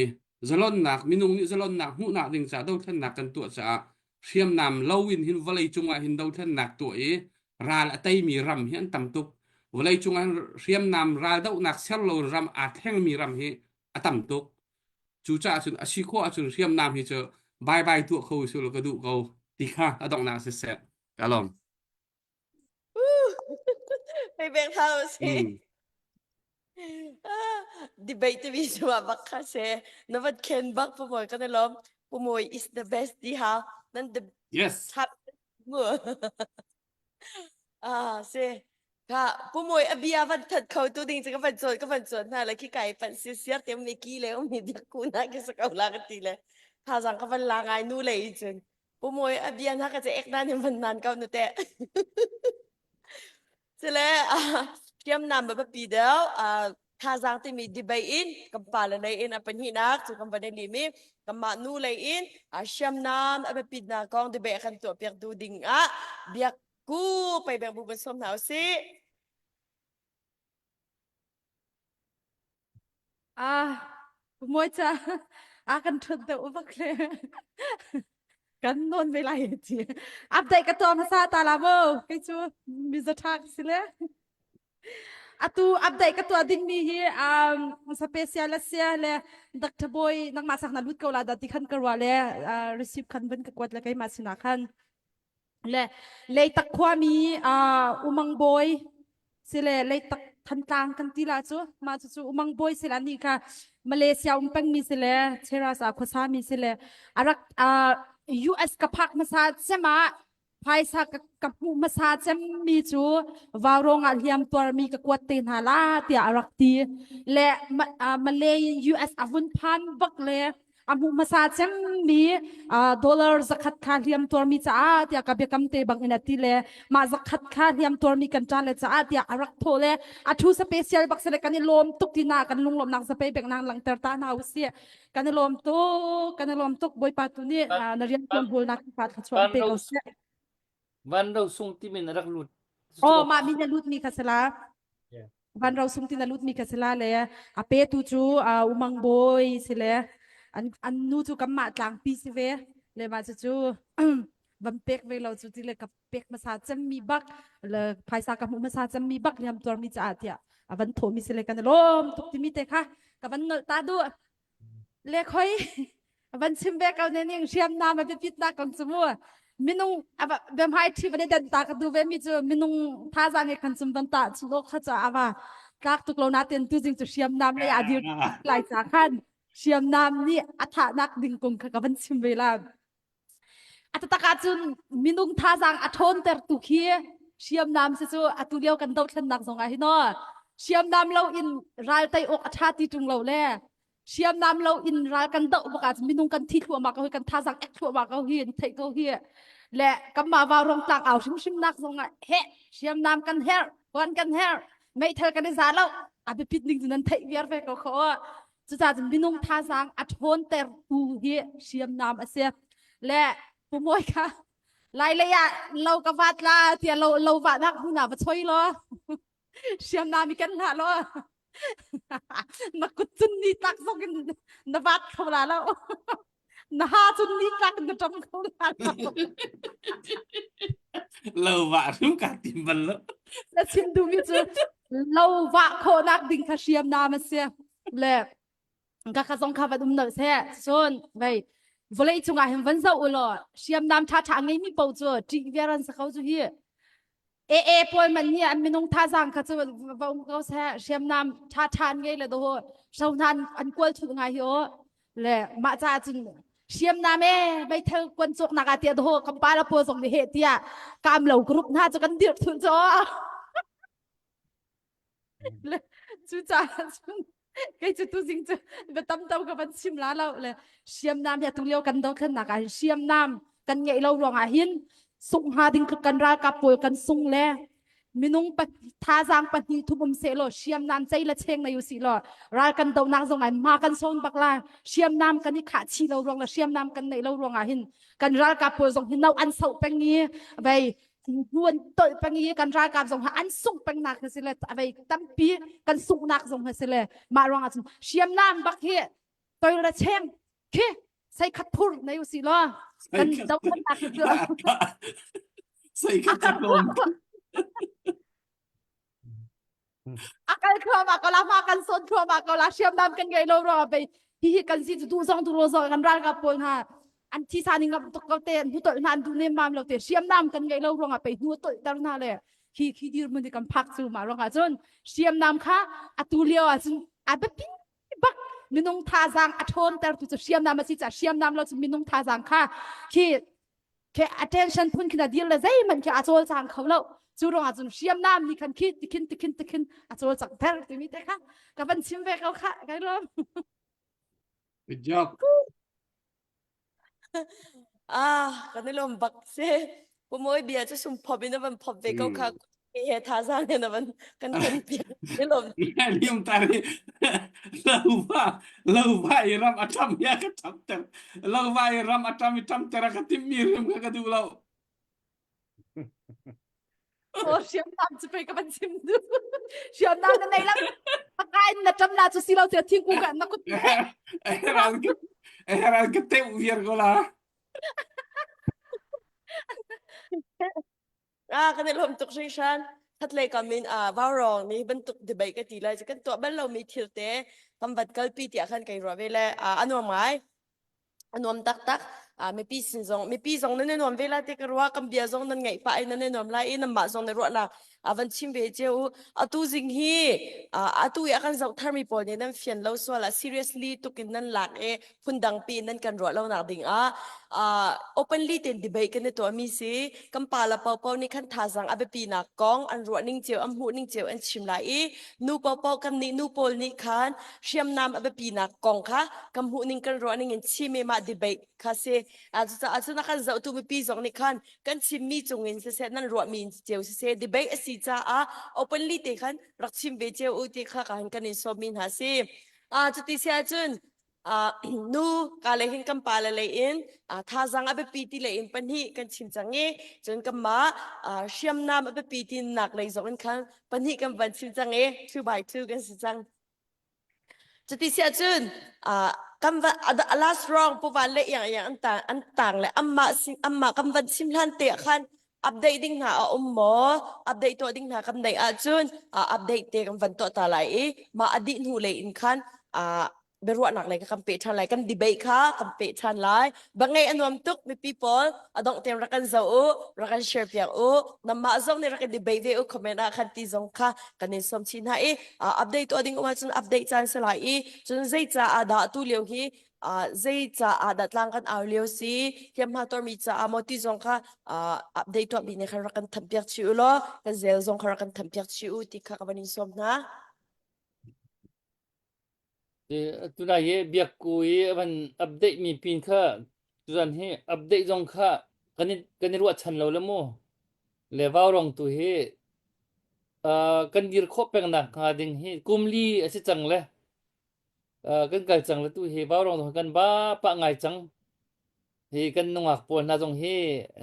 zalonnak minung nih zalonnak hmuhnak ding caah dothlennak kan tuah caah hriamnam lo in hin vawlei cungah hin dothlennak tuah i ral a teimi ram hi an tam tuk. Vawlei cungah hin hriamnam ral dohnak ser lo in ram aa thlengmi ram hi a tam tuk. Cucaah cun a si khawh ahcun hriamnam hi cu bye bye tuah kho usih law ka duh ko ti kha a donghnak siseh ka lawm. Hei beng hau si. Debate timi cu ah bak kha se. Na vat khen bak pumawi kan i lawm. Pumawi is the best ti ha. Nan the Yes. mu. Ah, si. Ka pumawi a bia van that kho tu ding cu ka van cawn ka van cawn hna le khi kai pan si siar te mi ki le um mi diak ku na ki sa ko la ka ti le thazang ka van la ngai nu le i cun pumawi a bia na ka ce ek nan in van nan ko nu te Sile hriamnam a biapi deuh. Thazaang timi debate in kan pale lei in a pahnihnak cu kan van i lim i kanmah nu lei in hriamnam a biapitnak kong debate kan tuahpiak duh ding ah biak ku peibeng bu van sawm hna usih. Ah, moi cha a kan thut deuh bak le kan non ve lai ti. Update ka tuah hmasa ta la mo. Kei cu miza tha ka si le. Atu update ka tuah ding mi hi um special sia le Dr. Boy nangmah sak na lut ko la da ti khan ka rua le receive khan van ka kuat le keimah sinah khan. Le Leitak khuami uh, Umang Bawi sile Leitak Thantlang kan ti la cu mah cu cu Umang Bawi sile anih kha Malaysia um pengmi sile Cheras ah khuasa mi sile arak uh, US ka phak hmasa cem ah phaisa ka, ka hmuh hmasa cem mi cu vaurong ah hliam tuarmi ka kuat te hna la tiah a rak ti le uh, Malay US a vun phan bak le a hmuh hmasa cemmi dollar zakhat kha hliam tuarmi caah tiah ka biakam te bang in a ti le mah zakhat kha hliam tuarmi kan ṭa le caah tiah a rak thawh le a thu special bak sile kan i lawm tuk ti na kan lunglawmhnak zapei bek nang langter ta hna usih kan i lawm tuk kan i lawm tuk bawipa tu nih na rian tuan hawlnak pa thluachuah pe ko seh Van ro sung timi na rak lut. Oh, mah min na lut mi kha sala. Van ro sung ti na lut mi kha sala le a pe tu cu umang boy si le an an nu cu kanmah tlangpi si ve le mah cu cu van pek ve lo cu ti le ka pek hmasa cemmi bak le phaisa ka hmuh hmasa cemmi bak liam tuar mi caah tiah a van thawh mi si le kan lawm tuk timi te kha ka van nolh ta duh Le khoi van chim ve ko ne ning hriamnam a biapit nak kong cu mu minung biahmai thi van i dan ta ka du ve mi cu minung thazaang he khan cum van ta chu lo kha cha awa tlak tuk lo na ten tu jing cu hriamnam le a dir lai cha khan hriamnam nih a thahnak ding kong kha ka van chim ve la A taktak ahcun minung thazaang a ṭhawnter tu khi hriamnam si cu atu lio kan dothlennak zong ah hin aw hriamnam lo in ral tei awk a ṭha ti ṭung lo le hriamnam lo in ral kan doh bak ahcun minung kan thi thluahmah ko hi kan thazaang ek thluahmah ko hi an theih ko hi le kanmah vaurawng tlang au hrimhrim nak zong ah he hriamnam kan herh kuan kan herh meithal kan i za lo a biapit ning cu nan theih viar ve ko kho Cucaah cun minung thazaang a ṭhawntertu hi hriamnam a si. Le pumawi kha lai lei ah lo ka vat la tiah lo lo vahnak hmun ah va choi law hriamnam i ken hlah law na kut cun ni tlak zong in na vat kho la lo na ha cun ni tlak in na ṭam kho la lo lo vah hrim ka tim bal lo na chim duhmi cu lo vah khawhnak ding kha hriamnam a si le ka kha zong kha van um nolh seh cun vei vawlei cungah hin van zoh u law hriamnam ṭha ṭha a ngeimi paoh cu ṭih viar an si ko cu hi. AA pawl man nih an minung thazaang kha cu va um ko seh hriamnam ṭha ṭha an ngei le do hro hna an kual thulh ngai hi aw le mah caah cun hriamnam e meithal kuan cawknak ah tiah do kan pa la pawl zong nih heh tiah kaam lo group hna cu kan dirh thulh cu le cucaah cun kei cu tuzing cu bia tam tam ka van chim la lo le hriamnam hi atu lio kan dothlennak ah hin hriamnam kan ngeih lo ruangah hin sungh hnga ding tluk kan ralkap pawl kan sung le minung pa thazaang pahnih thum um seh law hriamnam cei le cheng nei usih law ral kan dohnak zong ah hma kan sawn bak la hriamnam kan i khah chih lo ruang le hriamnam kan neih lo ruangah hin kan ralkap pawl zong hi no an soh peng i vei hnu an tolh peng i kan ralkap zong ha an sungh peng nak hi si le avei tampi kan sunghnak zong hi si le mah ruang ah cun hriamnam bak hi toi le cheng khi sei khat phur nei usih law kan dohnak hi cu sei khat phur A kal thluahmah ko la, hma kan sawn thluahmah ko la, hriamnam kan ngei lo ruangah pei hihi kan si cu duh zong duh lo zong kan ralkap pawl hna an thisa ning ngam tuk ko te an hnu tolh hna an duh nemmam lo te hriamnam kan ngei lo ruangah pei hnu tolh ter hna le hi khi dirhmun hi kan phak cu mah ruangah cun hriamnam kha atu lio ah cun a biapi bak minung thazaang a ṭhawn tertu cu hriamnam a si caah hriamnam lo cu minung thazaang kha khi khi attention phun khin a dir le zeihmanh khi a cawlcang kho lo cu ruangah cun hriamnam nih khan khi tikhin tikhin tikhin a cawlcang ter timi te kha ka van chim ve ko kha kai lawm Good job. Ah, kan i lawm bak si. Pumawi bia cu sum phop in a van phop ve ko kha. He thazaang in a van kan kan piak. I lawm. Liam tari lo va lo va i ram a ṭam ya ka ṭam ter lo va i ram a ṭam i ṭam ter a ka timh mi rim kha ka duh lo. Oh, hriamnam cu pei ka van chim du. Hriamnam na nei lo. Paka in na ṭam la cu si lo tiah thingkung ka na kut. Heran ka heran ka teuh viar ko la. Ah, kan i lawm tuk hringhran. Khatlei kam in ah Vaurawng nih bantuk debate ka ti lai cu kan tuah bal lomi thil te kan van kalpi tiah khan kai ruah ve le ah a nuam ngai. A nuam taktak. Ah mipi sin zong mipi zong nan i nuam ve lai ti ka ruah. Kan bia zong nan ngaih pah i nan i nuam lai i nanmah zong na ruahnak a van chim ve cio u. Atu zing hi atu i a kan zoh tharmi pawl nih nan fian lo sual ah seriously tuk in nan lak i phundang pi nan kan ruah lonak ding ah uh, openly ten debate kan i tuahmi si kan pa la popo nih khan thazang a biapi nak kong an ruah ning cio an hmuh ning cio an chim lai i nu popo kan nih nu pawl nih khan hriamnam a biapi nak kong kha kan hmuh ning kan ruah ning in chim i mah debate kha si cucaah cun a kan zohtu mipi zong nih khan kan chimmi cungin siseh nan ruahmi cio siseh debate a si caah openly te khan rak chim ve cio u ti kha kan kan in sawmmi hna si. Ah cuti si ahcun Uh, nu ka le hin kan pa le lei in uh, thazang a biapi ti lei in pahnih kan chim cang i cun kanmah uh, hriamnam a biapi ti nak lei zong in khan pahnih kan van chim cang i two by two kan si cang cuti si ahcun uh, kan va a last round pu van le iang iang an tang an tang le amma sin amma kan van chim hlan te ah khan update ding hna a um maw update tuah ding hna kan neih ahcun uh, update te kan van tuah ta lai i mah a dih hnu lei in khan uh, biaruahnak lei kha kan peh ṭhan lai kan debate kha kan peh ṭhan lai bangei a nuam tuk mipi pawl a dongh tiang rak kan zoh u rak kan share piak u namah zong nih rak in debate ve u comment ah khan ti zong kha kan in sawm chih hna i uh, update tuah ding um ahcun update caan si lai i cun zei caah dah tu lio hi uh, zei caah dah tlang kan au lio si hliamhma tuarmi caah maw ti zong kha uh, update tuah mi nih khan rak kan thanh piak chih u law kan zel zong kha rak kan thanh piak chih u ti kha ka van in sawm hna Tunai hi biakku i a van update mi pin kha tuzan hi update zong kha kan i kan i ruahchan lo le mu. Le vaurong tu hi uh, kan dir khawh peng nak hnga ding hi kum li a si cang le uh, kan kal cang le tu hi vaurong zong kan ba pah ngai cang. Hi kan nungak pawl hna zong hi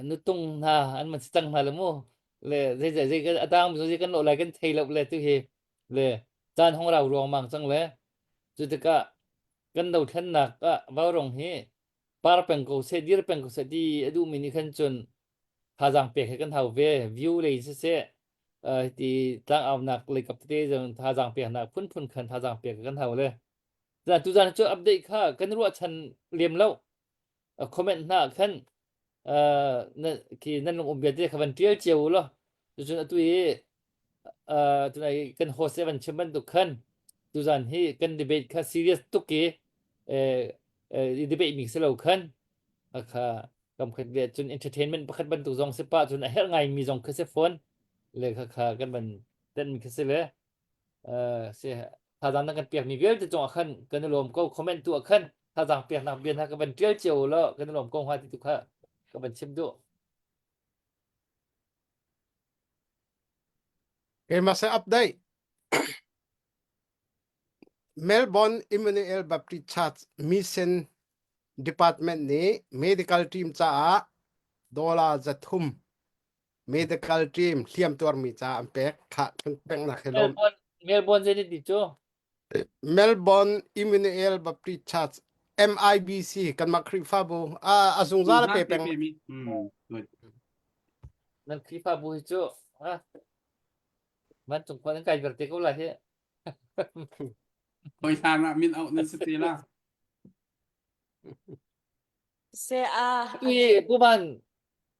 nutung hna an man si cang hna le mu. Le zei zei zei a tang mi zong kan lawh lai kan thei lo le tu hi le caan hong rau ruangmang cang le cu tikah kan dothlennak ah vaurong hi par peng ko seh dir peng ko seh ti a duhmi nih khan cun thazaang pek he kan hau ve view lei siseh uh, ti tlangaunak lei kap tete zong thazaang peknak phunphun khan thazaang pek kan hau le tuzan cu update kha kan ruahchan lem lo comment hna khan uh, na, ki nan lung um bia te kha van tial cio u law. Cucun atu i uh, tunai kan host van chim bantuk khan tuzan hi kan debate kha serious tuk i eh, eh, debate mi si lo khan kha kam khat ve cun entertainment pakhat bantuk zong si pa cun a herh ngai mi zong kha si phone le kha kha kan van ten mi kha si le uh, si thazang na kan pek mi vialte cungah khan kan i lawm ko comment tu ah khan thazang peknak bia hna ka van tial cio lo kan i lawm ko hnga ti tu kha ka van chim duh Keimah se update. Melbourne Emmanuel Baptist Church Mission Department nih medical team caah dollar 300 medical team hliamtuarmi ca an pek kha peknak he lawm. Melbourne Melbourne zei ti cu Melbourne Emmanuel Baptist Church MIBC kanmah Khrihfabu a a zungzal a pe peng. Nan Khrihfabu hi cu ha vancung khua nan kai vialte ko lai hi. Hoi hlan ah min auh nan si te la. Se a Tu hi Puman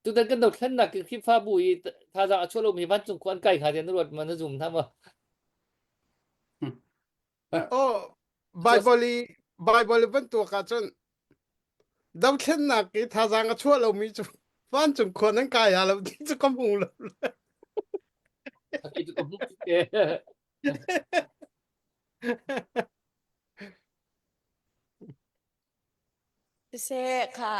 tutan kan dothlennak Khrihfabu i thazaang a chuah lomi vancung khua an kai hnga tiah na ruat ma na zum hna maw? Oh, Bible i Bible i bantuk ahcun dothlennak i thazaang a chuah lomi cu vancung khua nan kai ha lo ti cu ka hmu lo. Aki cu ka hmuh te. Siseh kha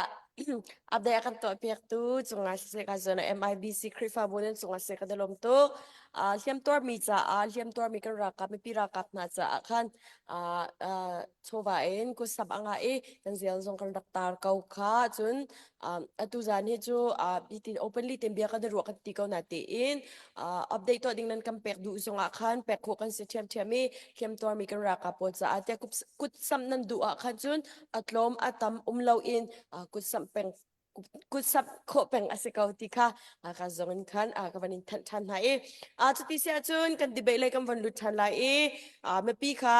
update a kan tuahpiaktu cungah siseh ka zawn ah MIBC Khrihfabu nan cungah siseh kan i lawm tuk. Uh, hliamtuarmi caah hliamtuarmi kan ralkap mipi ralkap hna caah khan uh, uh, chawva in kutsap a ngah i kan zial zong kan rak tar ko kha cun um, atu zan hi cu uh, hitin openly ten bia kan i ruah kan ti ko na tiin uh, update tuah ding nan kan pek duh zongah khan pek khawh kan si ṭhiamṭhiam i hliamtuarmi kan ralkap pawl caah tiah kutsamh nan duh ah khan cun a tlawm a tam um loin uh, kutsamh peng kutsamh khawh peng a si ko ti kha ka zong in khan ka van in thanh ṭhan hna i cuti si ahcun kan debate lei kan van lut ṭhan lai i mipi kha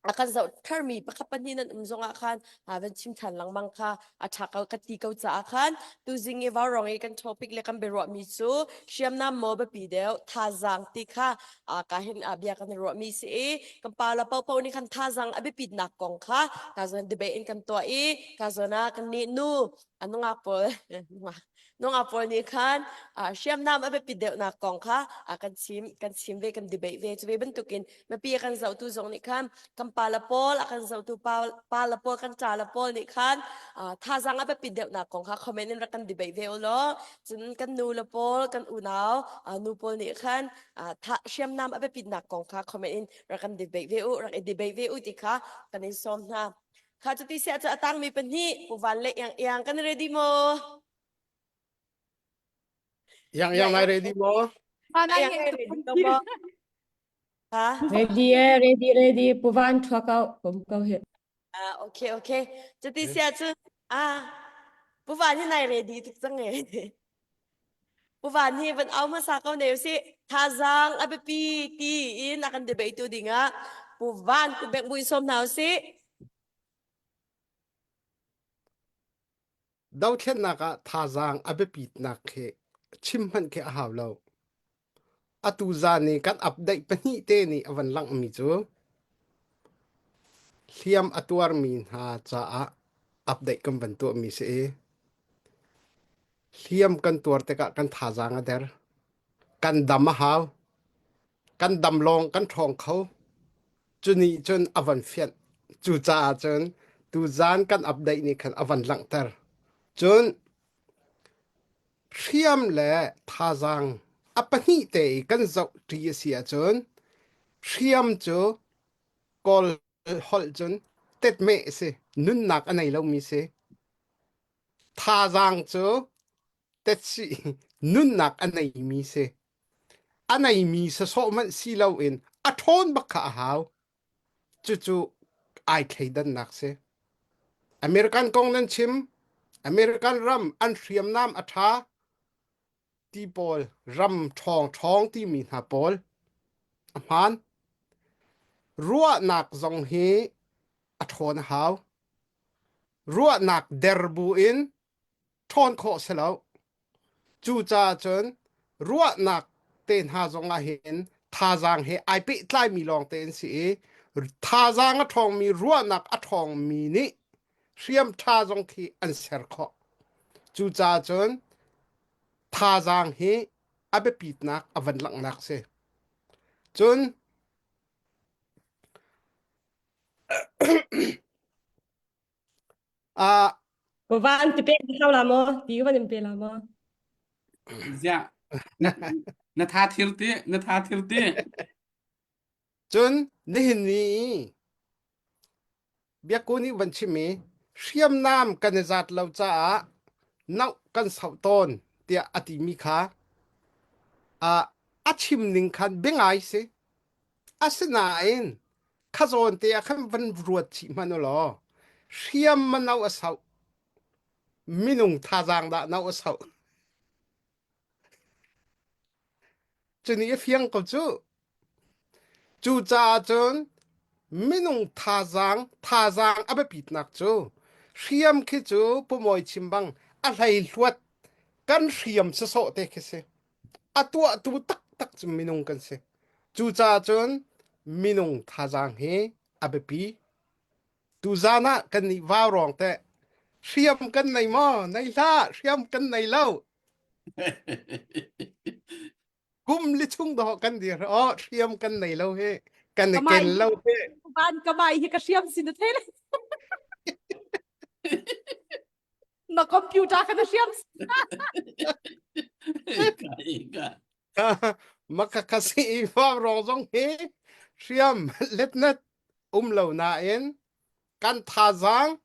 a kan zoh tharmi pakhat pahnih nan um zongah khan van chim ṭhan lengmang kha a ṭha ko ka ti ko caah khan tuzing i vaurawng i kan topic le kan biaruahmi cu hriamnam maw biapi deuh thazaang ti kha ka hin bia kan i ruahmi si i kan pa la paohpaoh nih khan thazaang a biapitnak kong kha ka zawn debate in kan tuah i ka zawn ah kan nih nu a nungak pawl nungak pawl nih khan hriamnam a biapit deuhnak kong kha kan chim kan chim ve kan debate ve cu ve bantukin mipi a kan zohtu zong nih khan kan pa le pawl a kan zohtu pa, pa le pawl kan ṭa le pawl nih khan thazaang a biapit deuhnak kong kha comment in rak kan debate ve u law cun kan nu le pawl kan unau nu pawl nih khan hriamnam a biapitnak kong kha comment in rak kan debate ve u rak i debate ve u ti kha kan in sawm hna kha cuti siah cu a tangmi pahnih Pu Van le Iang Iang kan ready maw Yang yang nai ready maw? Iang ready maw? Ha? Ready eh, ready ready. Pu Van thua ko, kom ko hi. Ah, okay okay. Cuti siah cu ah Pu Van hi nai ready tuk cang e. Pu Van hi van au hmasa ko ne usih. Thazaang a biapi ti in a kan debate tu dingah Pu Van ku bek buin sawm hna usih. Dothlennak ah thazaang a biapitnak khi chim hmanh khi a hau lo. Atu zan i kan update pahnih te nih a van langhmi cu hliam a tuarmi hna caah update kan van tuahmi si i hliam kan tuar tikah kan thazaang a der. Kan dam a hau. Kan dam lawng kan ṭhawng kho. Cu nih cun a van fianh. Cucaah cun tuzan kan update nih khan a van langhter. Cun hriam le thazaang a pahnih te i kan zoh ṭi a si ahcun hriam cu Kawl holh cun tetmeh a si. Nunnak a nei lomi si. Thazaang cu tetsi nunnak a neimi si. A neimi sasawh hmanh si loin a ṭhawn bak kha a hau. Cucu ai thleidannak si. American kong nan chim. American ram an hriamnam a ṭha ti pawl ram ṭhawng ṭhawng timi hna pawl a hmaan. Ruahnak zong hi a ṭhawn a hau. Ruahnak der bu in ṭhawn khawh si lo. Cucaah cun. Ruahnak te hna zong ah hin thazaang he ai pehtlaimi lawng te an si i thazaang a ṭhawngmi ruahnak a ṭhawngmi nih hriam ṭha zong khi an ser khawh. Cucaah cun thazaang hi a biapitnak a van langhnak si. Cun uh, Van ti pe hau la maw? Ti van in pe la maw? Ziah na na tha thir ti na tha thir ti Cun nihin ni Biakku nih van chim i hriamnam kan i zat lo caah noh kan sauh tawn tiah a timi kha uh, a chim ning khan biangai si. Asinain kha zawn te ah khan van ruat chih hmanh u law hriam ma no a sauh minung thazaang dah no a sauh Cuni a fiang ko cu. Cucaah cun minung thazaang thazaang a biapitnak cu hriam khi cu pumawi chim bang a hleihluat kan hriam sawsawh te khi si. A tuahtu taktak cu minung kan si. Cucaah cun minung thazaang hi a biapi. Tuzaan ah kan nih vaurawng teh hriam kan nei maw? Nei hlah, hriam kan nei lo. Kum li chung dawh kan dir oh hriam kan nei lo hi kan i ken lo hi. Van ka mai hi ka hriam sin a thei Na computer ka na hriam. Makakasi i vaurawng zong hi hriam letnet um lo nain kan thazaang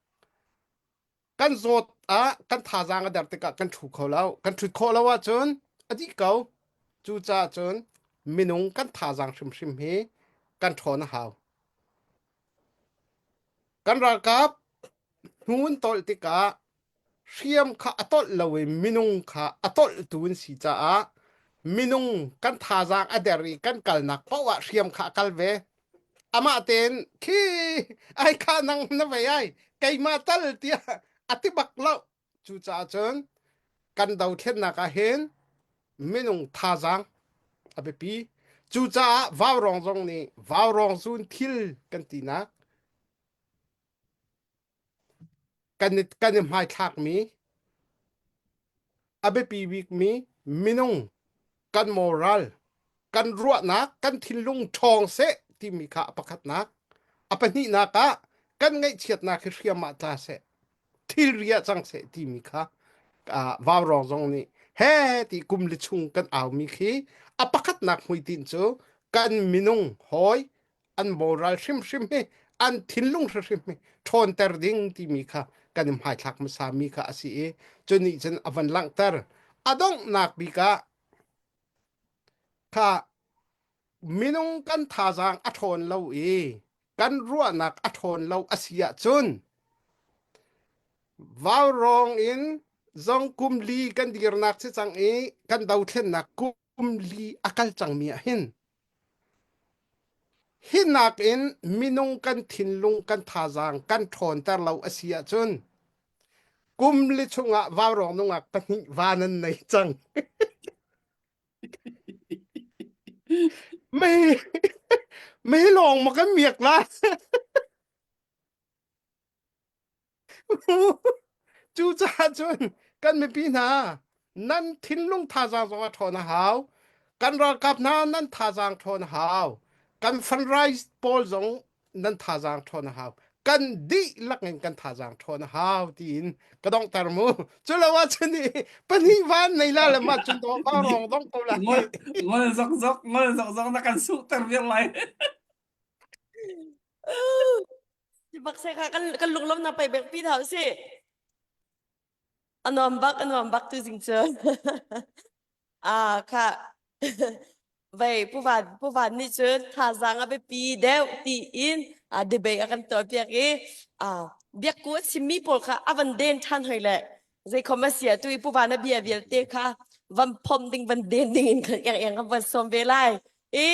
kan zawt ah kan thazaang a der tikah kan ṭhu kho lo kan ṭhut khawh lo ahcun a dih ko cucaah cun minung kan thazaang hrimhrim hi kan ṭhawn a hau kan ralkap hnu an tolh tikah hriam kha a tolh lo i minung kha a tolhtu an si caah minung kan thazaang a der i kan kalnak paoh ah hriam kha a kal ve amah tein khi ai kha nang na vei ai keimah tal tiah a ti bak lo cucaah cun kan dothlennak ah hin minung thazaang a biapi cucaah vaurawng zong nih vaurawng zun thil kan tinak kan i, kan i hmaithlakmi a biapi bikmi minung kan moral kan ruahnak kan thinlung ṭhawng seh timi kha a pakhatnak a pahnihnak ah kan ngaihchiatnak hi hriam ah tla seh thilri ah cang seh timi kha uh, vaurawng zong nih he ti kum li chung kan aumi khi a pakhatnak hmuitinh cu kan minung hawi an moral hrimhrim hi an thinlung hrimhrim hi ṭhawnter ding timi kha kan i hmaithlak hmasa mi kha a si i cu nih cun a van langhter a donghnak bik ah kha minung kan thazaang a ṭhawn lo i kan ruahnak a ṭhawn lo a si ahcun vaurawng in zong kum li kan dirnak si cang i kan dothlennak kum li a kal cangmi ah hin Hi nakin minung kan thinlung kan thazaang kan ṭhawnter lo a si ahcun kum li chungah vaurawng nungak pahnih va nan nei cang. Mei mei lawng ma kan miak la. Cucaah cun kan mipi hna nan thinlung thazaang zong a ṭhawn a hau. Kan ralkap hna nan thazaang ṭhawn a hau. Kan fundraise pawl zong nan thazaang ṭhawn a hau. Kan dihlak in kan thazaang ṭhawn a hau tiin ka donghter mu. Cu lo ahcun i pahnih van nei la le mah cun dawh ba rong dong ko lai. Ngol ngol zok zok ngol zok zok na kan suhter viar lai. Bak se kha kan kan lunglawm na pai bek pi thau si. Anuam bak anuam bak tu zing cu. Ah kha vei pu van pu van nih cun thazaang a biapi deuh tiin a debate a kan tuah piak i ah biakku a chimmi pawl kha a van den ṭhan hoi le zeikhom a si ah tu i pu van a bia vialte kha van phom ding van den ding in kan eng eng kan van sawm ve lai i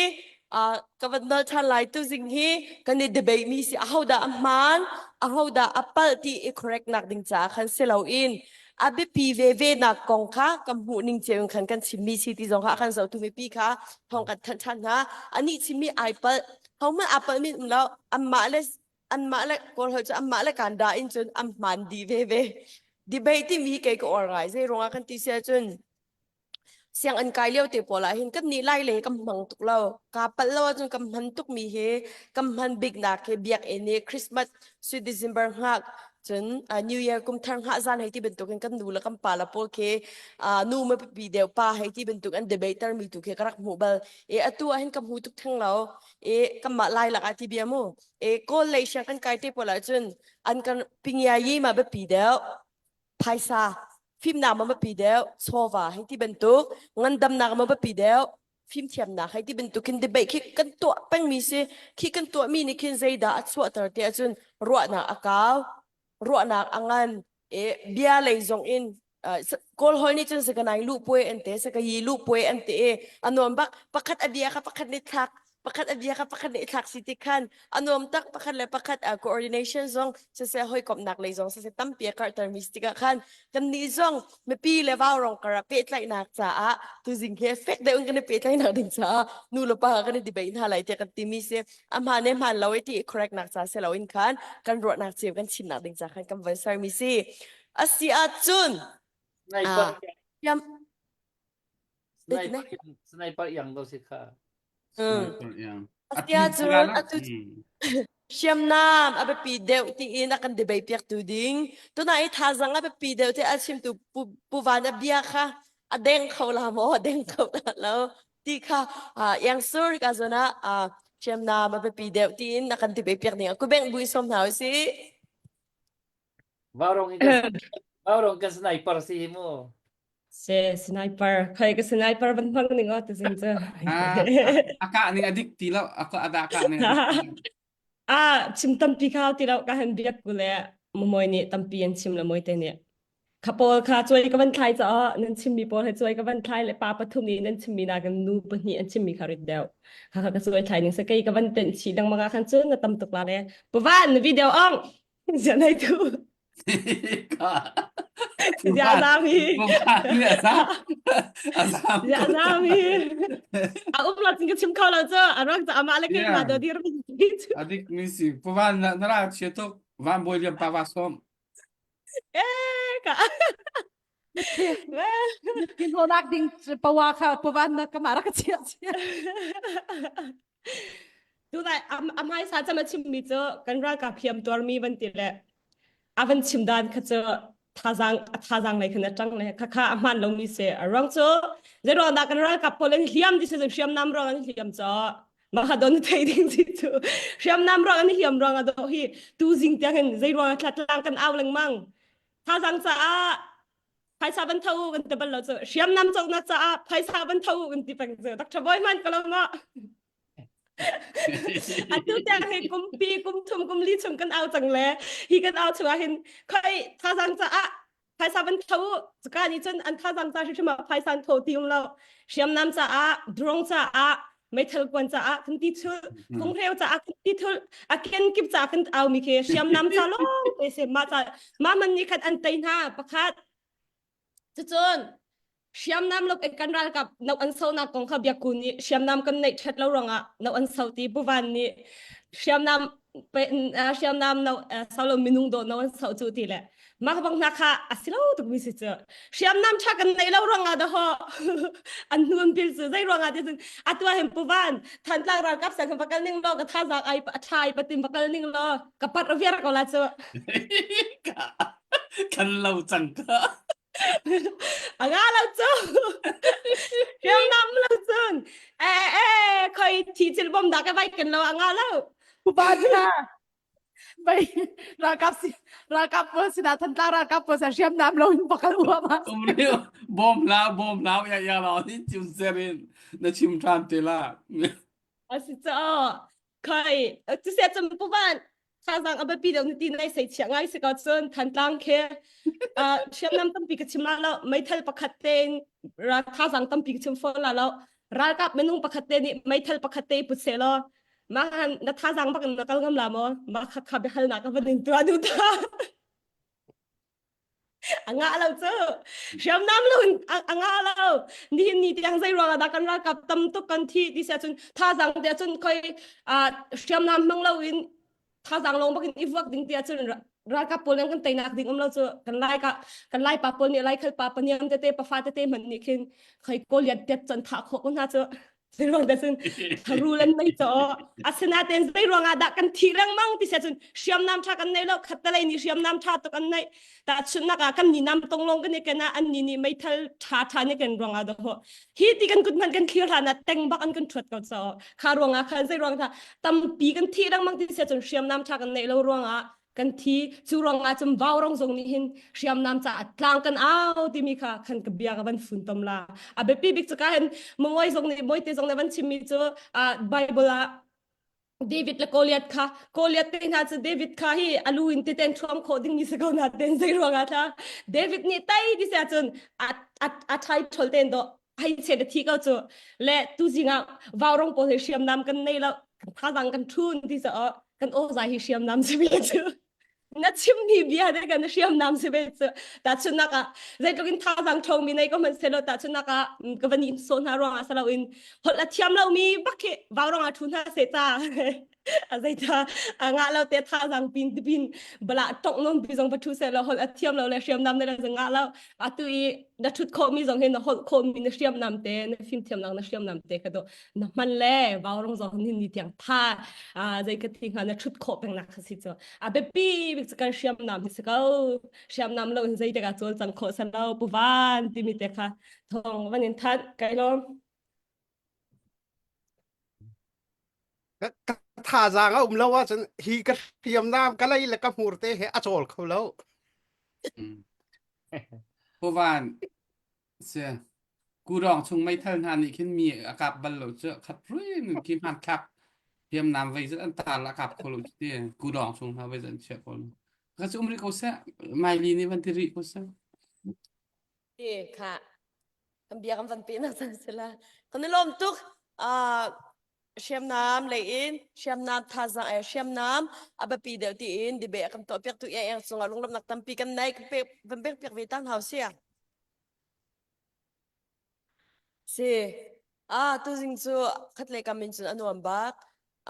uh, ka van nawl ṭhan lai tu zing hi kan i debate mi si ahodah a hmaan ahodah a palh ti i correct nak ding caah khan si loin. A biapi veve nak kong kha kan hmuh ning cio in khan kan chimmi si ti zong kha a kan zohtu mipi kha thawng kan thanh ṭhan hna. Anih chimmi ai palh, hohmanh aa palh min um lo. Anmah le anmah le Kawl holh cu anmah le Kanda in cun an hmaan dih veve. Debate timi hi kei ka uar ngai. Zei ruangah kan ti si ahcun sianginn kai lio te pawl ah hin kan nih lai le kan hmang tuk lo kaa palh lo ahcun kan hman tuk mi hi kan hman bik nak hi biakinn i Christmas sweet December hngak cun uh, New Year kum thar hngah zan hei ti bantukin kan nu le kan pa la pawl khi uh, nu ma pipi deuh pa hei ti bantuk an debate ter mi tu khi ka rak hmuh bal e atu ah hin ka hmu tuk theng lo e kanmah lai lak ah ti bia mu e kawl lei siang kan kai te pawl ah cun an kan pingya yi ma biapi deuh phaisa fimnak ma biapi deuh chawva hei ti bantuk ngandamnak ma biapi deuh fimthiamnak hei ti bantuk khin debate khi kan tuah pengmi si khi kan tuahmi nih khin zeidah a chuahter ti ahcun ruahnak a kau ruahnak a ngan e bia lei zong in kawl hol nih cun sakanai lu puai an te sakayi lu puai an te e a nuam bak pakhat a bia kha pakhat nih thlak pakhat a bia kha pakhat nih thlak si ti khan a nuam tak pakhat le pakhat uh, coordination zong siseh hawikomhnak lei zong siseh tampi a karhter mi si tikah khan kannih zong mipi le vaurong kar ah pehtlaihnak caah tuzing he fek deuh in kan i pehtlaihnak ding caah nu le pa kan i debate hna lai tiah kan timi si a hmaan le hmaan lo i ti correct nak ca si loin khan kan ruahnak cio kan chimnak ding ca khan kan van sermi si a si ahcun Sniper yam sniper sniper yang do si kha Sniper yang. A si ahcun atu hriamnam a biapi deuh tiin a kan debate piak tu ding tunah i thazang a biapi deuh ti a chimtu pu pu van a bia kha a deng kho la maw a deng kho la lo ti kha yang sur ka zona hriamnam a biapi deuh tiin a kan debate piak ding ku beng bui som hna usih Vaurong in kan vaurong kan sniper si hi mu. Se sniper khai ka sniper ban hmang ning o tuzing cu. A kah ning a dik ti lo a ka ada kah ning. A chim tampi khau ti lo ka han biak ku le moi nih tampi an chim le moi te nih. Kha pawl kha cuai ka van thlai ca nan chimmi pawl he cuai ka van thlai le pa pathum nih nan chimmi nakin nu pahnih an chimmi kha rit deuh. Kha kha ka cuai thlai ning se kei ka van tenh chih lengmang ah khan cun na tam tuk la le. Pavan na video ong Ziah nei tu. Ziah zam hi. Ziah zam hi. A um lo cun ka chim kho lo cu. A ruang cu amah le keimah do dir mi. Adik mi si. Pavan na na ra chia tuk. Van bawi liam pa va som. Eh ka. Tin honak ding pawa kha pawan na kamara ka chia chia. Tu dai a hmaisa cam a chimmi cu kan ralkap hliam tuarmi van ti le a van chim dan kha cu thazang a thazang lei khan a ṭang le khakha a hmaan lomi si a ruang cu zeiruang dah kan ralkap pawl an hliam ti si hriamnam ruang an hliam caw mah don thei ding si cu hriamnam ruang an hliam ruang a do hi tu zing tiang hin zeiruang ah tlang kan au lengmang thazang caah phaisa van tho kan ti bal lo cu hriamnam cawknak caah phaisa van tho kan ti peng cu Dr. Boy man ka lo ma atu tiang hi kum pi kum thum kum li chung kan au cang le hi kan au chung ah hin khoi thazang caah phaisa van tho cuka nih cun an thazang ca hrimhrim ah phaisa an tho ti um lo hriamnam caah drone caah meithal kuan caah kan ti thul funghreu caah kan ti thul a ken kip caah kan au mi khi hriamnam ca lawng te se ma ca ma man nih khat an tei hna pakhat cucun hriamnam lok kan ralkap no an so nak kong kha biakku nih hriamnam kan neih that lo ruangah no an so ti buvan nih hriamnam hriamnam no solo minung do no an so chu ti le mah bang hna kha a si lo tuk mi si cu hriamnam tha kan nei lo ruangah da ho an hnu an pil cu zei ruangah ti cun atu ah hin puvan thantlang ralkap sang kan pakal ning lo ka thazang ai a thai patim pakal ning lo ka pat viar ko la cu kan lo cang ka anga lo cu hriamnam lo cun e e khoi thi chil bom da ka vai kan lo anga lo Puvan kha Bai ralkap si ralkap pawl sinah Thantlang ralkap pawl sinah hriamnam lo in pakal uam ah. Um riu bom la bom la ya ya la ni chim serin na chim than te la. Asi cho khai tu se chum puvan thazang a biapi deuh ti nai sei chia ngai si ko cun Thantlang khi hriamnam tampi ka chim la lo meithal pakhat te ra thazang tampi ka chim fawn la lo ralkap minung pakhat te nih meithal pakhat te put se law mah han na thazang bak in na kal ngam la maw mah kha kha biahalnak ka van in tuah duh ta. A ngah lo cu. Hriamnam lo in a ngah lo. Nihin ni tiang zei ruangah dah kan ralkap tam tuk kan thi ti sia cun thazang te cun khoi hriamnam hmang lo in thazang lawng bakin i vuak ding ti ahcun ralkap pawl nan kan teinak ding um lo cu kan lai ka kan lai pa pawl nih lai khal pa paniam tete pafa tete man nih khin khoi koliat piat chan tha khawh ko hna cu zei ruang dah cun tharu lan nei cho asinaten zei ruang ah dah kan thi lengmang ti sia cun hriamnam tha kan nei lo khat lei nih hriamnam tha tuk an nei ta chunnak ah kan ni nam tong long kan i ken ah an ni nih meithal tha tha ni kan ruang ah dah ho hi ti kan kut hman kan thlir hlan ah teng bak an kan thuat ko cho kha ruang ah khan zei ruang tha tampi kan thi lengmang ti sia cun hriamnam tha kan nei lo ruang ah kan thi cu ruang ah cun vau rong zong nih hin hriamnam caah tlang kan au timi kha khan ka bia ka van fun tom la a biapi bik cu ka hin mongoi zong nih moite zong nih van chimmi cu Bible ah David le Goliath kha Goliath te hna cu David kha hi alu in teten thuam khawh ding mi si ko na ten zei ruang ah tha David nih tai ti sia cun a a a thai thol ten do hei che da thi ko cu le tu zing ah vaurong pawl hi hriamnam kan nei lo kan thazang kan thun ti sa kan aw zai hi hriamnam si ve cu na chimmi bia te kan hriamnam si ve cu tahchunhnak ah zeitluk in thazang ṭhawngmi nei ko hmanh selaw tahchunhnak ah ka van in so hna ruangah salo in holh a thiam lomi bak khi vaurong ah ṭhu hna seh ca a zeita a ngah lo te thazang pin pin bala tong non pi zong va ṭhu seh law holh a thiam lo le hriamnam ne le ngah lo atu i na ṭhut khawhmi zong hi na holh khawhmi na hriamnam te na fimthiamnak na hriamnam te kha do na hman le vaurong zong ni ni tiang tha zei ka ti hnga na ṭhut khawh pengnak kha si cu a biapi bik cu kan hriamnam hi si ko hriamnam lo in zei te ka cawl cang khawh salo puvan timi te kha thong van in that kai lawm Ka thazaang a um lo ahcun hi ka hriamnam ka lei le ka hmur te he a cawl kho lo. Puvan si Kudawng chung meithal hna nih khin mi a kap bal lo cu khat ruin khi hmanthlak hriamnam vei zat an tar la kap kho lo ti kudawng chung hna vei zat an chiah ko lo. Ka cu um rih ko seh Maili nih van ti rih ko seh. Kha kan bia kan van pe nak cang sila. Kan i lawm tuk. Uh, hriamnam lei in hriamnam thazaang eh hriamnam a biapi deuh tiin debate kan tuah piak tu eng cungah lunglawmhnak tampi kan nei kan pek van pek piak ve ta hna sia. Si. Ah, tuzing cu khatlei kam in cun a nuam bak.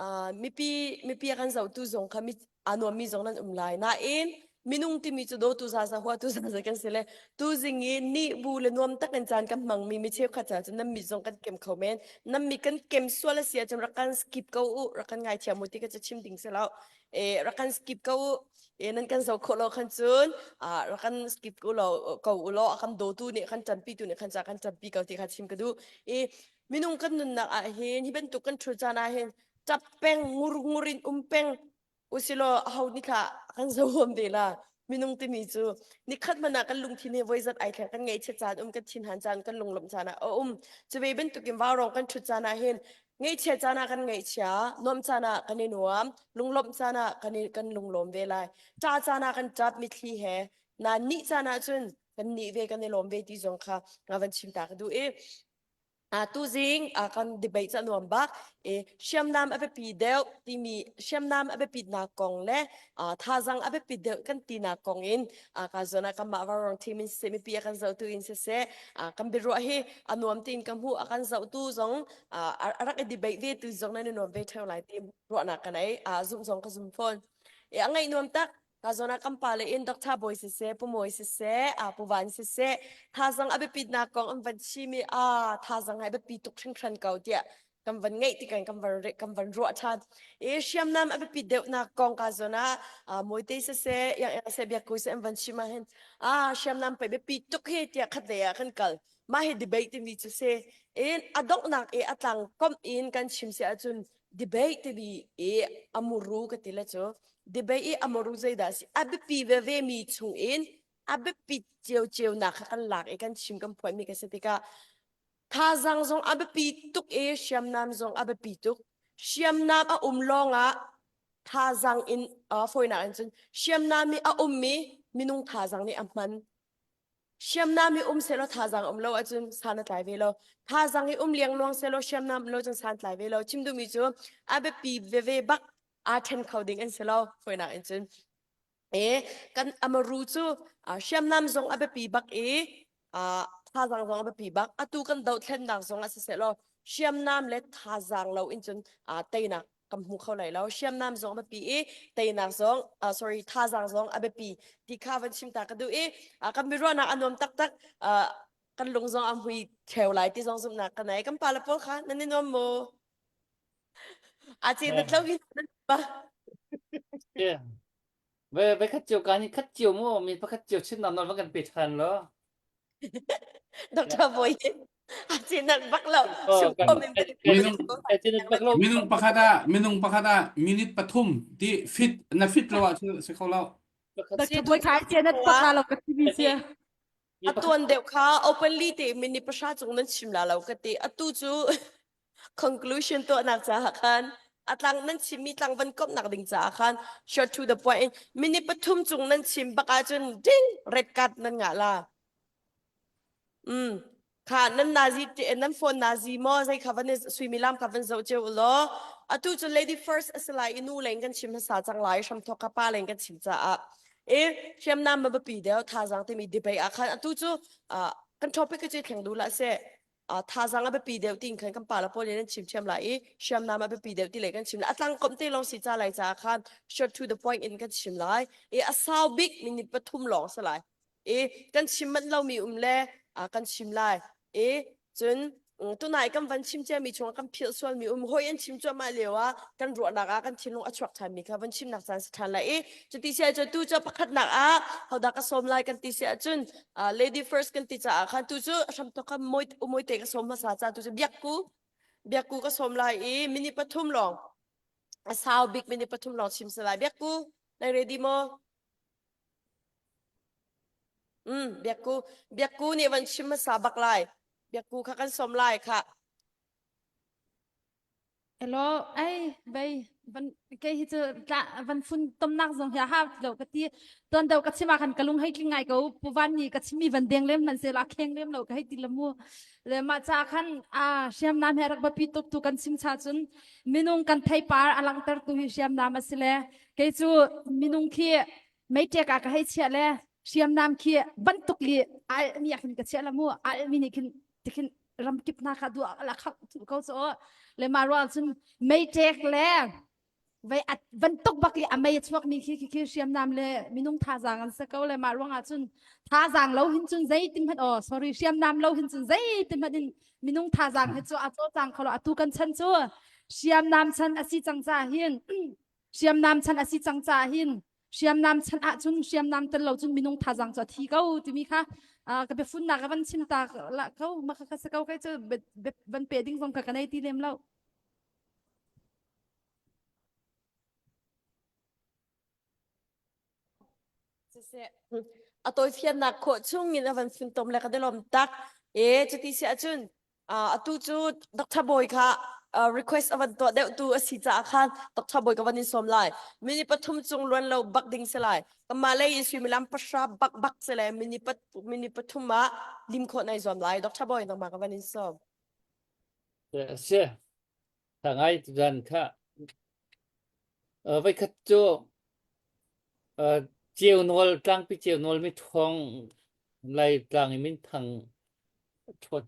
Ah, mipi mipi a kan zohtu zong kha mi aa nuammi zong nan um lai. Nain minung timi cu dawtu zaza huatu zaza kan si le tuzing i nih bu le nuam tak in caan kan hmangmi mi cheukhat ca cun nan mit zong kan kem kho men. Nan mit kan kem sual a si ahcun rak kan skip ko u, rak kan ngaithiam u ti ka cu chim ding si lo. Eh, rak kan skip ko u. E nan kan zoh khawh lo khan cun rak kan skip ko lo ko u law a kan dawtu nih kan ṭanpi tu nih khan ca kan ṭanpi ko ti kha chim ka duh. I minung kan nunnak ah hin hi bantuk kan ṭhut caan ah hin ṭap peng ngur ngur in um peng usilaw aho nih thla kan zohom te la minung timi cu nikhat hmanh ah kan lungthin hi voi zat ai thleng kan ngaihchiat caan um kan thinhan caan kan lunglawmh caan ah a um cu ve bantukin vaurong kan ṭhut caan ah hin Ngaihchia caan ah kan ngaihchia, nuamh caan ah kan i nuam, lunglawmh caan ah kan i kan lunglawm ve lai. Ṭah caan ah kan ṭap mitthli he, nain nih caan ah cun kan nih ve kan i lawm ve ti zong kha nga van chim ta ka duh i Uh, tuzing uh, kan debate cu a nuam bak i hriamnam a biapi deuh timi hriamnam a biapitnak kong le uh, thazang a biapit deuh kan tinak kong in uh, ka zawn ah kanmah Vaurawng team in siseh mipi a kan zohtu in siseh uh, kan biaruah hi a nuam tiin ka hmuh a kan zohtu zong a rak i debate ve tu zong nan i nuam ve theo lai ti ruahnak ka nei zumh zong ka zum fawn e a ngaih nuam tak ka zawn ah kan pa le in Dr. Boy siseh Pu Mawi siseh a Pu Van siseh thazang a biapitnak kong an van chim i a thazang hai biapi tuk hringhran ko tiah kan van ngeih tikan kan van kan van ruah ṭhan e hriamnam a biapit deuhnak kong ka zawn ah Mawite siseh yang yang seh biakku seh an van chim ah hin a hriamnam pei biapi tuk hi tiah khat lei ah kan kal mah hi debate timi cu si in a donghnak i a tlang komh in kan chim si ahcun debate timi i a muru ka ti le cu debate i a muru zeidah si a biapi veve mi chung in a biapi ciocio nak kha kan lak i kan chim kan phuan mi ka si tikah thazang zong a biapi tuk i hriamnam zong a biapi tuk hriamnam a um lawngah thazang in uh, fawinak in cun hriamnam i a ummi minung thazang nih a hman Hriamnam hi um sehlaw thazaang um lo ahcun san a tlai ve lo. Thazaang hi um liangluang sehlaw hriamnam um lo cun san tlai ve lo. Chim duhmi cu a biapi veve bak aa ṭhen kho ding an si lo. Fawinak in cun. E kan amaru cu hriamnam zong a biapi bak i thazaang zong a biapi bak. Atu kan dohthlennak zong ah siseh law hriamnam le thazaang lo in cun teinak kan hmu kho lai lo. Hriamnam zong a biapi i teinak zong sorry thazaang zong a biapi ti kha van chim ta ka duh i kan biaruahnak a nuam taktak kan lung zong a hmui theo lai ti zong zumhnak ka nei. Kan pa le pawl kha nan i nuam maw? A ce na tlo hi nan pa. Yeah. Ve ve khat cio ka ni khat cio mu mi pakhat cio chin nam nawl van kan pe than lo. Dr. Boy a ce nan bak lo. Minung minung pakhat ah minung pakhat ah minute pathum ti fit na fit lo ah cu si kho lo. Dr. Boy kha ce nat pak la lo ka ti mi sia. A tuan deuh kha openly te minute pahra cung nan chim la lo ka ti. Atu cu conclusion tuahnak caah khan a tlang nan chimmi tlang van komhnak ding caah khan short to the point minute pathum cung nan chim bak ahcun ding red card nan ngah la mm kha nan nazi nan phone nazi maw zei kha van suimilam kha van zoh cio u law atu cu lady first a si lai i nu leng kan chim hmasa cang lai hramthok ka pa leng kan chim caah e hriamnam ma biapi deuh thazaang timi debate ah khan atu cu kan topic cu thleng du la se thazaang a biapi deuh tiin khan kan pala pawl nih nan chim thiam lai i hriamnam a biapi deuh ti le kan chim lai a tlang komh te lawng si ca lai caah khan short to the point in kan chim lai i a sau bik minute pathum lawng si lai i kan chim manh lomi um le kan chim lai i cun tunai kan van chim ciami chungah kan philh sualmi um hoi an chim cuahmah lio ah kan ruahnak ah kan thinlung a chuak ṭhanmi kha van chimnak caan si ṭhan lai i cuti si ahcun tu cu pakhatnak ah hodah ka sawm lai kan ti si ahcun lady first kan ti caah khan tu cu hramthok kha moi te ka sawm hmasa ca tu cu biakku biakku ka sawm lai i minute pathum lawng a sau bik minute pathum lawng chim si lai biakku na ready maw Mm, biakku biakku nih van chim hmasa bak lai biakku kha kan sawm lai kha Hello, ai bei van kei hi cu tla van fun tomnak zong hi a hau ti lo ka ti tuan deuh ka chim ah khan ka lung hei tling ngai ko pu van nih ka chimmi van deng lem hmanh seh la kheng lem lo ka hei ti lamu le mah ca khan a hriamnam he rak biapi tuk tu kan chim cha cun minung kan theipar a langhter tu hi hriamnam a si le kei cu minung khi meiṭek ah ka hei chiah le hriamnam khi bantuk li al mi ah khin ka chiah la mu al mi nih khin tikhin ramkip hna kha duh la khak tu ko cho le ma ruang cun meiṭek le vei at van tuk bak i a mei a chuak mi khi khi khi hriamnam le minung thazaang an sa ko le mah ruang ah cun thazaang lo hin cun zeitin hmanh oh sorry hriamnam lo hin cun zeitin hmanh in minung thazaang hi cu a cawlcang kho lo atu kan chan cu hriamnam chan a si cang ca hin hriamnam chan a si cang caah hin hriamnam chan ahcun hriamnam tel lo cun minung thazaang cu a thi ko timi kha ka biafunnak ka van chim ta la ko ma kha ka si ko kai cu van pe ding zong ka ka nei ti lem lo Siseh, a tawifiannak khawh chung in a van funtom le ka delom tak. E cuti si ahcun atu cu Dr. Bawi kha request a van tuah deuh tu a si caah khan Dr. Bawi ka van in sawm lai. Minute pathum cung luan lo bak ding si lai. Kanmah lei in suimilam pahra bak bak si le minute pat minute pathum ah lim khawh nai zuam lai. Dr. Bawi nangmah ka van in sawm. Si. Tha ngai tuzan kha Voikhat cu Ceunawl tlangpi Ceunawl miṭhawng Laitlang i minthang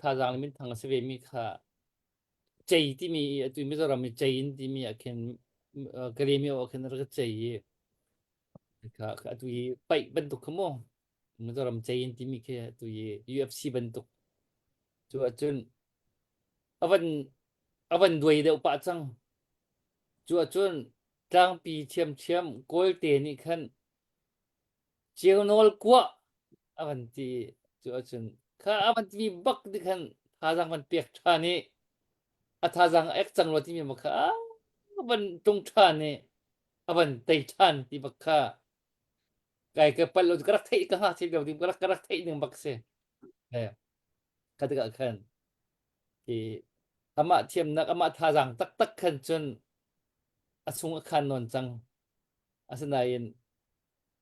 thazaang i minthang a si vemi kha cei timi i atu Mizoram i cei in timi ah khin Kalaymyo ah khin a rak cei i kha atu i paih bantuk kha mu Mizoram cei in timi khi atu i UFC bantuk cu ahcun a van a van duai deuh pah cang. Cu ahcun tlangpi ṭhiamṭhiam Kawlte nih khan Ceunawl kuah a van ti. Cu ahcun kha a van timi bak nih khan thazaang van pek ṭhan i a thazaang a ek cang rua timi bak kha a van ṭung ṭhan i a van tei ṭhan ti bak kha kai ka palh lo ka rak theih ka ngakchia lio ding ka rak ka rak theih ning bak si. Eh, kha tikah khan i amah thiamnak amah thazaang taktak khan cun a chung a khan nawn cang asinain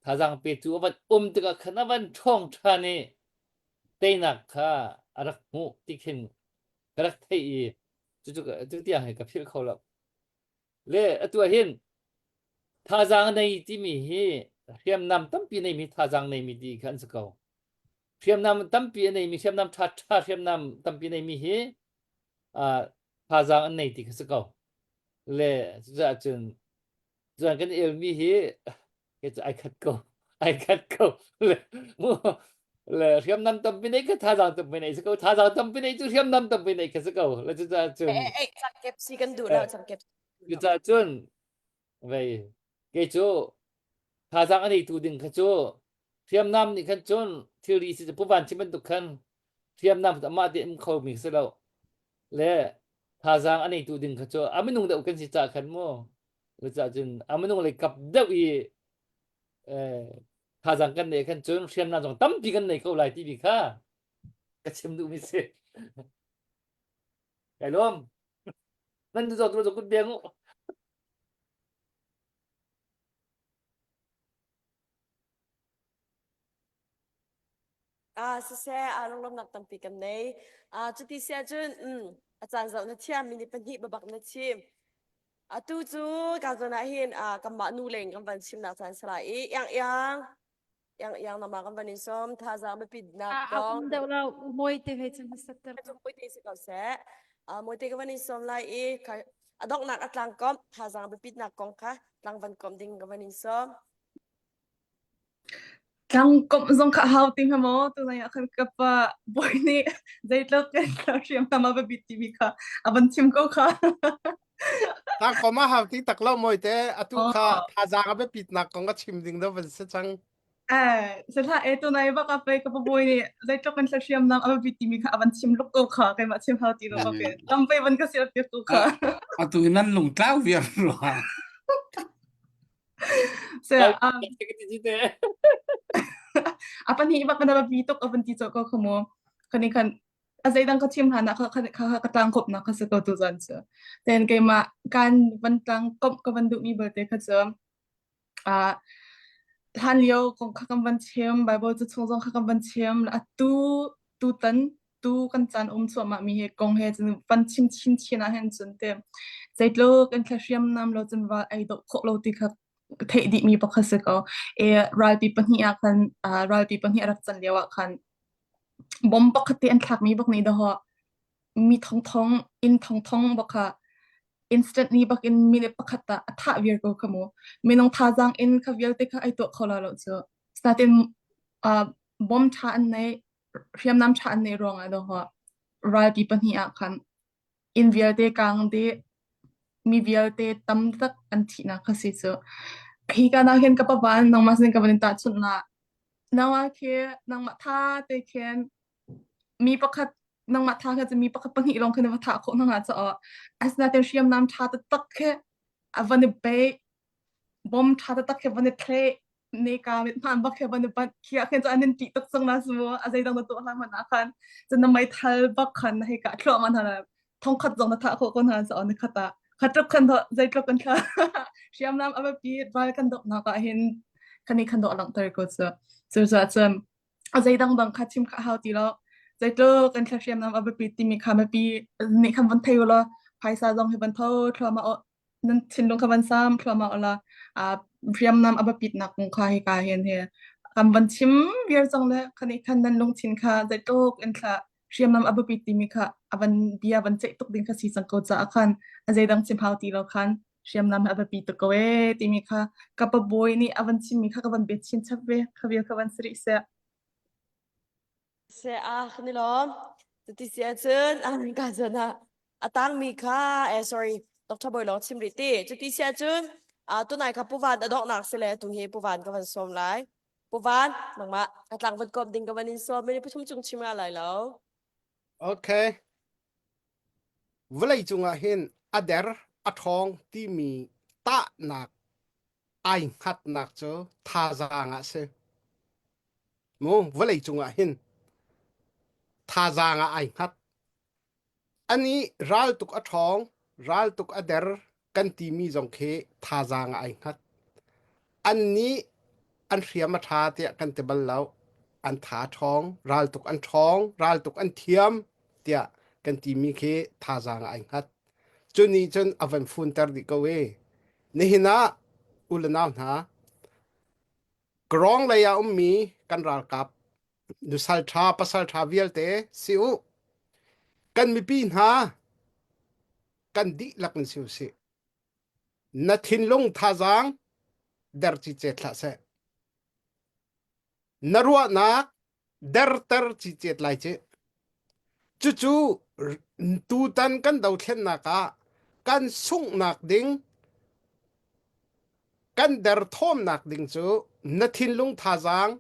thazaang petu a van um tikah khan a van ṭhawng ṭhan i teinak kha a rak hmuh ti khin ka rak theih i cucu cu tiang hi ka philh kho lo le atu ah hin thazaang nei timi hi. Hriamnam tampi neimi thazaang neimi ti kha an si ko. Hriamnam tampi a neimi hriamnam ṭha ṭha hriamnam tampi neimi hi uh, thazaang an nei ti kha si ko. Le cucaah cun cun kan elmi hi ke cu ai khat ko ai khat ko le mu le hriamnam tampi nei kha thazaang tampi nei si ko thazaang tampi nei cu hriamnam tampi nei kha si ko le cucaah cun Eh, eh, cangkep si kan duh lo cangkep. cucaah cun vei kei cu thazaang a neitu ding kha cu hriamnam nih khan cun thilri si pu van chim bantuk khan hriamnam amah te um kho mi si lo le thazaang a neitu ding kha cu a minung deuh kan si ca khan mu Cucaah cun a minung lei kap deuh i eh, thazaang kan neih khan cun hriamnam zong tampi kan nei ko lai timi kha ka chim duhmi si. Kai lawm. Nan tu tu tu kut biang u. Ah, siseh, aa lunglawmhnak tampi kan nei. Ah, cuti si ahcun, mm, a caan zoh na thiam, minute pahnih babak na chim. Atu cu ka zawn ah hin ah kanmah nu leng kan van chimnak caan si lai i iang iang iang iang nama kan van in sawm thazaang biapitnak A a kong um deuh lo mawi te hei cun hmasat ter. cu mawite si ko seh. Ah mawite ka van in sawm lai i kha a donghnak a tlang komh thazaang biapitnak kong kha tlang van komh ding ka van in sawm. Tlangkomh zong kha a hau ti hnga maw? Tuzan ah khan ka pa bawi nih zeitluk kan hriamnam a biapit timi kha a van chim ko kha. Tlangkom a hau ti tak lo mawi te atu kha Oh. thazaang a biapitnak kong a chim ding do van si cang. Eh, sehla e tunai bak a pei ka pa bawi nih zeitluk kan hriamnam a biapit timi kha a van chim luk ko kha keimah chim hau ti lo bak e. Lampe van ka sial piak ko kha. Atu hi nan lungtlau viar rua. Se um, a pahnih bak kana bi tuk a van ti cho ko khamu khani khan a zeidang ka chim hlan ah kha kha ka tlang kop na kha se ko tu zan chu ten keima kan van tlang kop ka van duh mi balte kha chu a hlan lio kong kha kan van chim bible cu chung zong kha kan van chim atu tu tan tu kan caan um chuahmah mi he kong he cun van chim chin chin ah hin cun te zeitluk in thla hriamnam lo cun ral ai doh khawh lo ti kha theih dih mi pakhat si ko e ralpi pahnih ah khan ralpi pahnih a rak can lio ah khan bom pakhat te an thlak mi bak nih dawh mi thong thong in thong thong bak kha instantly bak in minute pakhat ah a thah viar ko kha mu minung thazaang in kha vialte kha ai tuah kho la lo cu starting uh, bom tha an nei hriamnam ṭha an neih ruangah dawh ralpi pahnih ah khan inn vialte kaang dih, mi vialte tam tak an thihnak kha si cu. Hi ka nak hin ka pavan nangmah sin ka van in tahchunh na. Nangmah khi nangmah tha te khin mi pakhat nangmah tha kha cu mi pakhat pahnih lawng khin na va thah khawh hna caah asinain hriamnam ṭha taktak khi a van i beih bom ṭha taktak khi van i thleh ne ka mit hmaan bak he van i banh khi ah khin cu an in ṭih tuk cang na su a zeidang na tuah hlan hmanh ah khan cun na meithal bak khan hei ka thluahmah hna thongkhat zong na thah khawh ko hna so ni khat ah khatluk khan do zeitluk kan thla hriamnam a biapi ral kan doknak ah hin kan i khan dawh langhter ko cu cu cu cun a zeidang dang kha chim kha hau ti lo zeitluk kan thla hriamnam a biapi timi kha mipi nih khan van thei ulaw phaisa zong hi van tho thluahmah nan thinlung kha van sam thluahmah ula uh, hriamnam a biapitnak kong kha hika hin hi kan van chim viar cang le khani khan nan lungthin kha zeitluk in thla hriamnam a biapit timi kha a van bia van ceih tuk ding kha si cang ko caah khan a zeidang chim hau ti lo khan hriamnam a biapi tuk ko e timi kha ka pa bawi nih a van chimmi kha ka van bet chin chap ve kha vial kha van sari seh Se ah kan i lawm. Cuti si ahcun ah ka zawn ah a tangmi kha eh sorry Dr. Bawi lawng chim rih ti. Cuti si ahcun ah tunai kha Pu Van a donghnak si le tu hi Pu Van ka van sawm lai. Pu Van nangmah ka tlang van kawm ding ka van in sawm. Mini pathum cung chim nga lai lo. Okay. Vawlei cungah hin a der a ṭhawng timi tahnak ai hngatnak cu thazaang ah si. Mu vawlei cungah hin thazaang ah ai hngat. Ani raltuk a ṭhawng, raltuk a der kan timi zong khi thazaang ah ai hngat. Annih an hriam a ṭha tiah kan ti bal lo. An tha ṭhawng, raltuk an ṭhawng, raltuk an thiam tiah kan timi khi thazaang ah ai hngat. Cu nih cun a van funter dih ko i nihin ah u le nau hna. Krawng lei ah ummi kan ralkap nusal ṭha pasal ṭha vialte si u. Kan mipi hna kan dihlak in si usih. Na thinlung thazaang der cicet hlah seh. Na ruahnak derter cicet lai ci. Cucu tutan kan dothlennak ah kan sunghnak ding kan derthawmnak ding cu na thinlung thazaang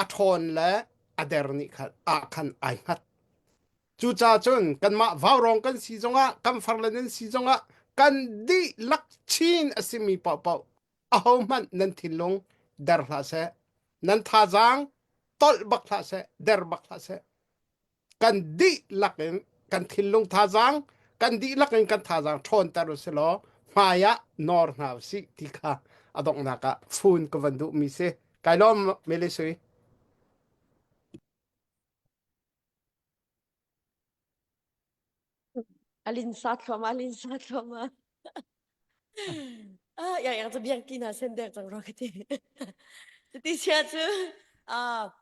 a ṭhawn le a der nih khan ah khan ai hngat. Cucaah cun kanmah vaurawng kan si zongah kan farle nan si zongah kan dihlak chin a simi paohpaoh ahohmanh nan thinlung der hlah seh. Nan thazaang tolh bak hlah seh, der bak hlah seh. Kan dihlak in kan thinlung thazaang kan dihlak in kan thazaang ṭhawnter u sih law hmai ah nawr hna u sih ti kha a donghnak ah fun ka van duhmi si. Kai lawm Mele Sui. Alin sa thluahmah, alin sa thluahmah. Ah, yang yang cu biang ki na sen dek cang rua ka ti. Cuti sia cu ah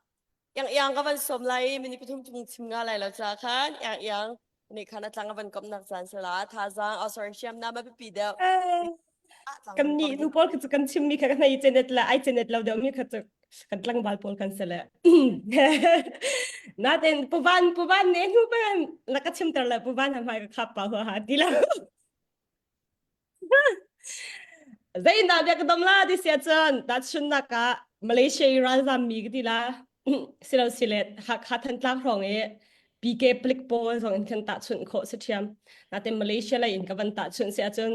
yang yang ka van som lai mini pathum chung chim nga lai lo cha khan yang yang ni khan a tlang a van komnak caan sala thazaang oh sorry hriam na ma pipi deuh. Kan nih nu pawl kha cu kan chimmi kha kan i cenet le ai cenet lo deuhmi kha cu kan tlangval pawl kan si le. Natin puvan puvan ne hnu bang na ka chimter le puvan ha hmai ka khap pa hua ha ti lo. Zeidah bia ka dom la ti sia cun tahchunhnak ah Malaysia i ralzam mi ka ti la silo silet Hakha Thantlang hrawng i PK palik pawl zong in khan tahchunh khawh si ṭhiam. Natin Malaysia lei in ka van tahchunh si ahcun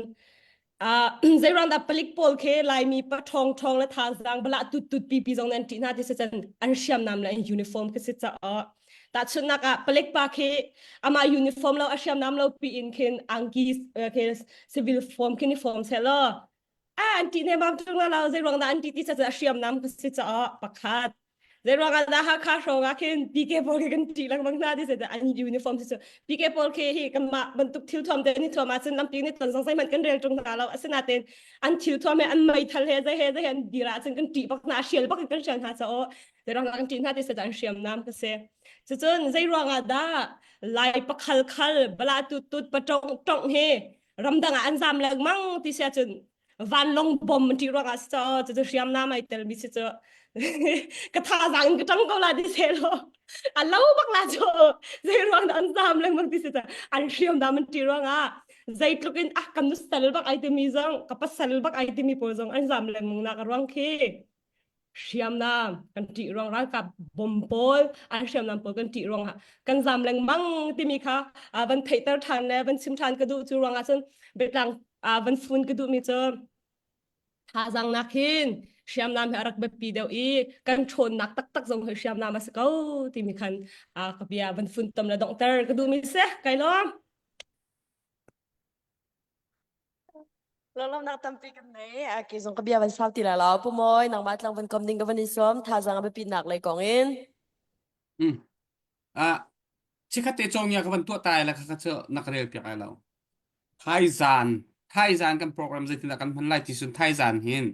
uh, zeiruang dah palik pawl khi Laimi pa ṭhawng ṭhawng le thazaang bala tut tut pipi zong nan ṭih hna ti si cun an hriamnam le an uniform khi si caah tahchunhnak ah palik pa khi amah uniform lo a hriamnam lo pi in khin angki khi civil form khin i form seh law a an ṭih ne mam ṭung lo zeiruang dah an ṭih ti ca a hriamnam ka si caah pakhat zeiruang ah dah Hakha hrawng ah khin PK pawl khi kan ṭih lengmang hna ti se an uniform si cu PK pawl khi hi kanmah bantuk thil thuam te ni thuam ahcun lampi ni ton zong zeihmanh kan rel ṭung hna lo asinain an thil thuam he an meithal he zei he zei he an dir ahcun kan ṭih bak hna hrial bak in kan hrial hna caah zeiruang ah kan ṭih hna ti se an hriamnam ka si cucun zeiruang ah dah lai pakhal khal bala tut tut patong tong hi ramdang ah an zam lengmang ti sia cun vanlong bom an ṭih ruangah si caw cucu hriamnam ai telmi si cu ka thazaang in ka ṭang ko la ti se law a lo bak la cu zei ruang dah an zam lengmang ti si cu an hriamnam an ṭih ruangah zeitluk in ah kan nusal bak ai timi zong ka pasal bak ai timi pawl zong an zam lengmang nak a ruang khi hriamnam kan ṭih ruang ralkap bom pawl an hriamnam pawl kan ṭih ruangah kan zam lengmang timi kha van theihter ṭhan le van chim ṭhan ka duh cu ruangah cun biatlang van fun ka duhmi cu thazaang nak hin hriamnam hi a rak biapi deuh i kan ṭhawnnak taktak zong hi hriamnam a si ko timi khan ka bia van fun tom le donghter ka duhmi si kai lawm. Lunglawmhnak tampi kan nei. A ke zong ka bia van sau ti lai lo. Pu Mawi, nangmah tlang van kom ding ka van in sawm. Thazaang a biapitnak lei kong in. Mm. Ah, chikhat te cawngia ka van tuah tai la kha kha cu na ka rel piak ai lo. Thaizan, thaizan kan program zeitindah kan hman lai ti sun thaizan hin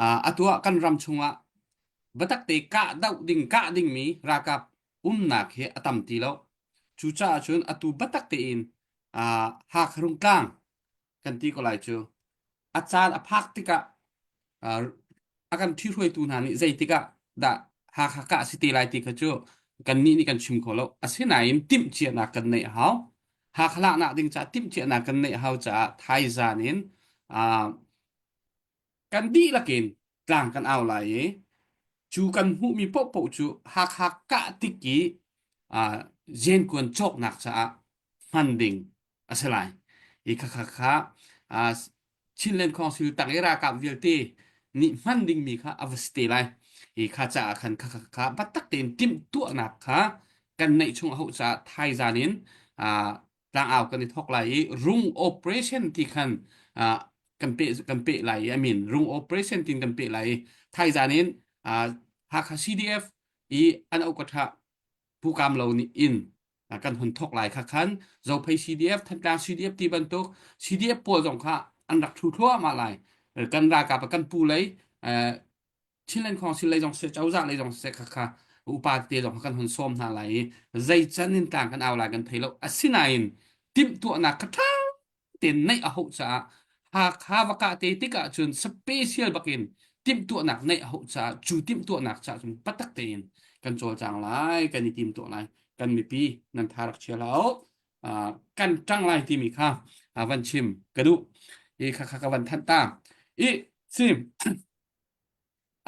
ah atuah kan ram chungah batak te kah doh ding kah ding mi ralkap umnak hi a tam ti lo. Cucaah cun atu batak tein ah Hakha Rungtlang kan ti ko lai cu a caan a phak tikah a kan ṭhihruaitu hna nih zeitik ah dah Hakha kah si te lai ti kha cu kannih nih kan chim kho lo. Asinain timhcianak kan neih a hau. Hakha laknak ding caah timhcianak kan neih a hau caah thaizan in kan dihlak in tlang kan au lai i cu kan hmuhmi paohpaoh cu Hakha kah tik i zenkuan cawknak caah hman ding a si lai. I khakha kha Chinland Council tang i ralkap vialte nih hman dingmi kha a va si te lai. I kha caah khan khakha kha biatak tein timhtuahnak kha kan neih chung a hauh caah thaizan in tlangau kan i thawk lai i rung operation ti khan kan peh kan peh lai i I mean rung operation tin kan peh lai i thaizan in Hakha CDF i an auh Pu Kam Lo nih in kan hun thawk lai kha khan Zophei CDF Thantlang CDF ti bantuk CDF pawl zong kha an rak thu thluahmah lai kan ralkap kan pu lei. Chinland Council lei zong siseh cozah lei zong siseh khakha upa tete zong kan hun sawm hna lai i zei can in tlang kan au lai kan thei lo. Asinain timhtuahnak kha ṭha tein neih a hauh caah Hakha va kah te tikah cun special bakin timhtuahnak neih a hauh caah cu timhtuahnak caah cun patak tein kan cawlcang lai kan i timtuah lai kan mipi nan tha rak chia lo kan ṭang lai timi kha van chim ka duh i kha kha ka van thanh ta i sim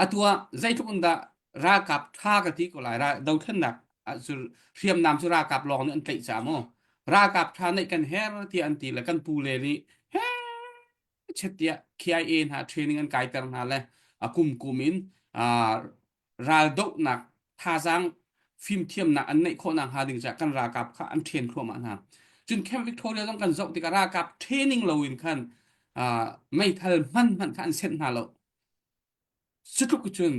Atu ah zeitluk in dah ralkap ṭha ka ti ko lai. Dothlennak ah cu hriamnam cu ralkap lawng nih an tlaih ca maw? Ralkap ṭha neih kan her tiah an ti le kan pu le nih he chet tiah KIA hna training an kaiter hna le a kum kum in raldohnak thazaang fimthiamnak an neih khawh nakhnga ding caah kan ralkap kha an train thluahmah hna. Cun Camp Victoria zong kan zoh tikah ralkap training loin khan meithal hman hmanh kha an senh hna lo. Cutluk cun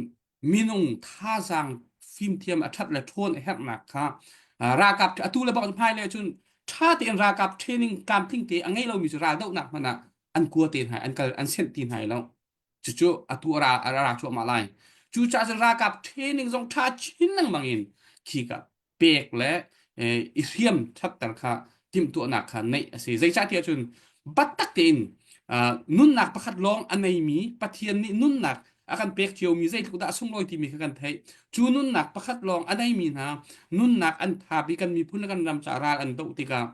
minung thazaang fimthiam a ṭhat le ṭhawn a herhnak kha ralkap atu le bak hmailei cun ṭha tein ralkap training tlamtling te a ngei lomi cu raldohnak hmanh ah an kua te hna an kal an senh ti hna lo. Cucu atu a ra a ra cuahmah lai. Cucaah cun ralkap training zong ṭha chin lengmang in khi ka pek le i hriam ṭhatter kha timhtuahnak kha neih a si. Zeicahtiah cun biatak tein nunnak pakhat lawng a neimi Pathian nih nunnak a kan pek ciomi zeitluk dah a sunglawi timi kha kan theih. Cu nunnak pakhat lawng a neimi hna nunnak an thap i kan miphun le kan ram caah ral an doh tikah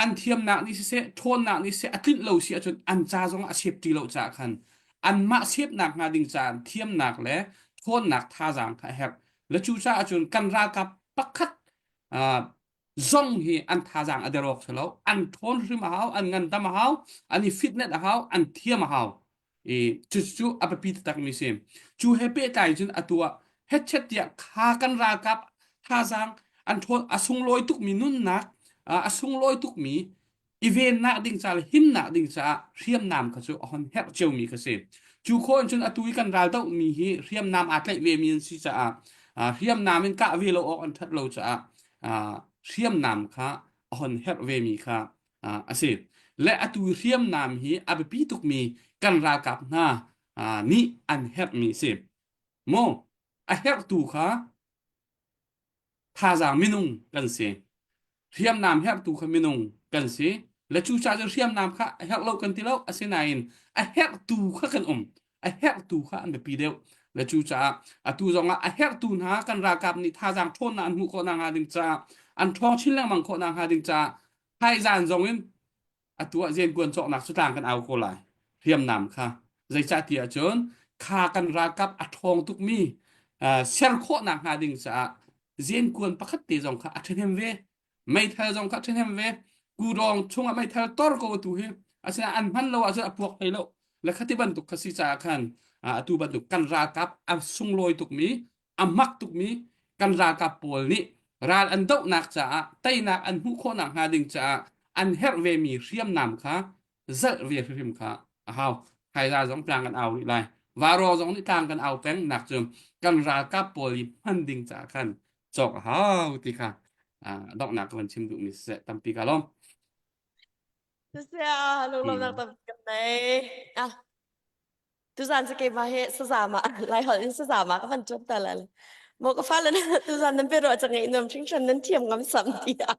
an thiamnak nih siseh ṭhawnnak nih siseh a tlinh lo si ahcun an ca zong a safety lo caah khan anmah sepnak hnga ding caah thiamnak le ṭhawnnak thazaang kha a herh le cu caah cun kan ralkap pakhat zong hi an thazaang a der awk si lo an ṭhawn hrim a hau an ngandam a hau an i fitnet a hau an thiam a hau i cucu a biapi taktakmi si cu he pehtlai cun atu ah hetchet tiah kha kan ralkap thazaang an ṭhawn a sunglawi tukmi nunnak a sunglawi tukmi i vennak ding ca le himnak ding caah hriamnam kha cu a hon herh ciomi kha si cu khawh in cun atu i kan ral dohmi hi hriamnam aa tlaih vemi an si caah hriamnam in kah ve lo awk an ṭhat lo caah hriamnam kha a hon herh vemi kha a si. Le atu hriamnam hi a biapi tukmi kan ralkap hna nih an herhmi a si. Maw a herhtu kha thazaang minung kan si. Hriamnam herhtu kha minung kan si. Le cucaah cun hriamnam kha a herh lo kan ti lo. Asinain a herhtu kha kan um. A herhtu kha an biapi deuh. Le cucaah atu zongah a herhtu hna kan ralkap nih thazaang ṭhawnnak an hmuh khawh nakhnga ding caah an ṭhawng chin lengmang khawh nakhnga ding caah Thaizan zong in atu ah riankuan cawknak cu tlang kan au ko lai. Hriamnam kha. Zeicah ti ahcun kha kan ralkap a ṭhawng tukmi uh, ser khawhnak hnga ding caah riankuan pakhat te zong kha a ṭhahnem ve. Meithal zong kha a ṭhahnem ve. Kudawng chungah meithal tor ko atu hi. Asinain an hman lo ahcun a puak hlei lo. Le khati bantuk kha si caah khan atu bantuk kan ralkap a sunglawi tukmi a mak tukmi kan ralkap pawl nih ral an dohnak caah teinak an hmuh khawhnak hnga ding caah an herh vemi hriamnam kha zalh ve hrimhrim kha a hau. Haiza zong tlang kan au rih lai. Varo zong nih tlang kan au peng nak cu kan ralkap pawl i hman ding caah khan cawk a hau ti kha donghnak ka van chim duhmi siseh tampi ka lawm. Siseh, lunglawmhnak tampi kan nei. Ah, Tuzan cu keimah hi sazama Laiholh in sazama ka van ṭuan ta lai. Maw ka fale tuzan nan biaruah cu ngaih nuam hringhran nan thiam ngam sam tiah.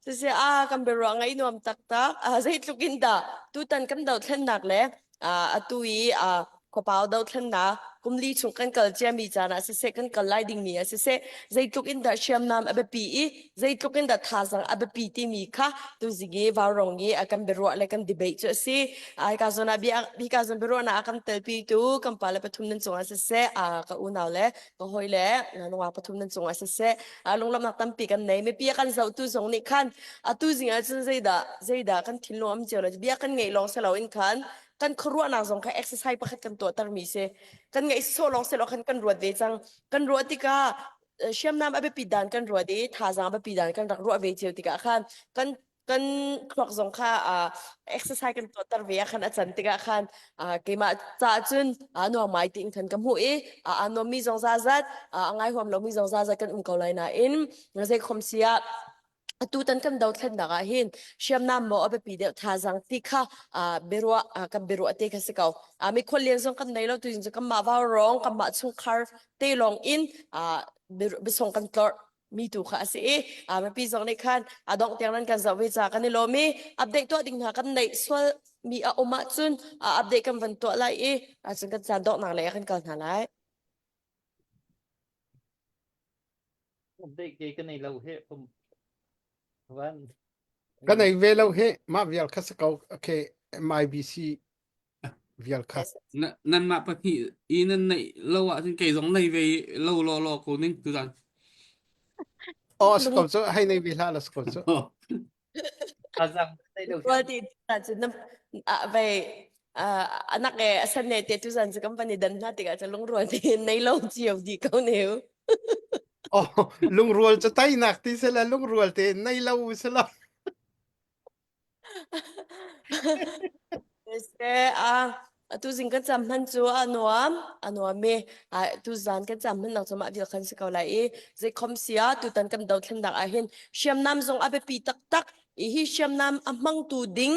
Siseh ah kan biaruah ngaih nuam taktak. Ah, zeitluk in dah tutan kan dothlennak le ah, atu i ah, khuapau dothlennak kumli chung kan kal ciami caan ah siseh kan kal lai dingmi ah siseh zeitluk in dah hriamnam a biapi i zeitluk in dah thazaang a biapi timi kha tuzing i vaurong i a kan biaruah le kan debate cu a si. Ai ka zawn ah bia hi ka zawn biaruahnak a kan telpi tu kan pa le pathum nan cungah siseh ka unau le ka hawi le nungak pathum nan cungah siseh lunglawmhnak tampi kan nei mipi a kan zohtu zong nih khan atu zing ah cun zeidah zeidah kan thinlung am cio lo bia kan ngeih lawng si loin khan kan khuaruahnak zong kha exercise pakhat kan tuahtermi si kan ngeih sawh lawng si lo khan kan ruat ve cang kan ruah tikah hriamnam a biapit dan kan ruat i thazaang a biapi dan kan rak ruah ve cio tikah khan kan kan thluak zong kha uh, exercise kan tuahter ve ah khan a can tikah khan uh, keimah caah cun uh, nuam mai tiin khan ka hmuh i uh, a nuammi zong zazat uh, a ngai huam lomi zong zazat kan um ko lai nain zei khom si ah. Atutan kan dothlennak ah hin hriamnam maw a biapi deuh thazaang ti kha biaruah kan biaruah te kha si ko. Mikhual lian zong kan nei lo tu cu kanmah vaurawng kanmah chungkhar te lawng in biasong kan tlorh mi tu kha a si i mipi zong nih khan a dongh tiang nan kan zoh ve ca kan i lawm i update tuah ding hna kan neih sual mi a um ahcun update kan van tuah lai i cun kan caan donghnak lei ah kan kal hna lai. Update ke ka nei lo he pum van Ka nei ve lo he mah vial kha si ko okay MIBC vial kha. Na nanmah pahnih i nan neih lo ahcun kei zong nei ve lo law law ko ning tuzan. Oh si ko cu hei nei ve hlah la si ko cu. Azang nei lo Rual ti cun na vei anak e asan ne te tuzan cu kan van i dan hna tikah cu lungrual te nei lo cio di ko neu. Oh lungrual cu teinak ti sila lungrual te nei lo sila. Seh, ah, atu zing kan cam hman cu a nuam, a nuam i ah, tu zan kan cam hman nak cu mah vial khan si ko lai i zeikhom si ah tutan kan dothlennak ah hin hriamnam zong a biapi taktak i hi hriamnam a hmangtu ding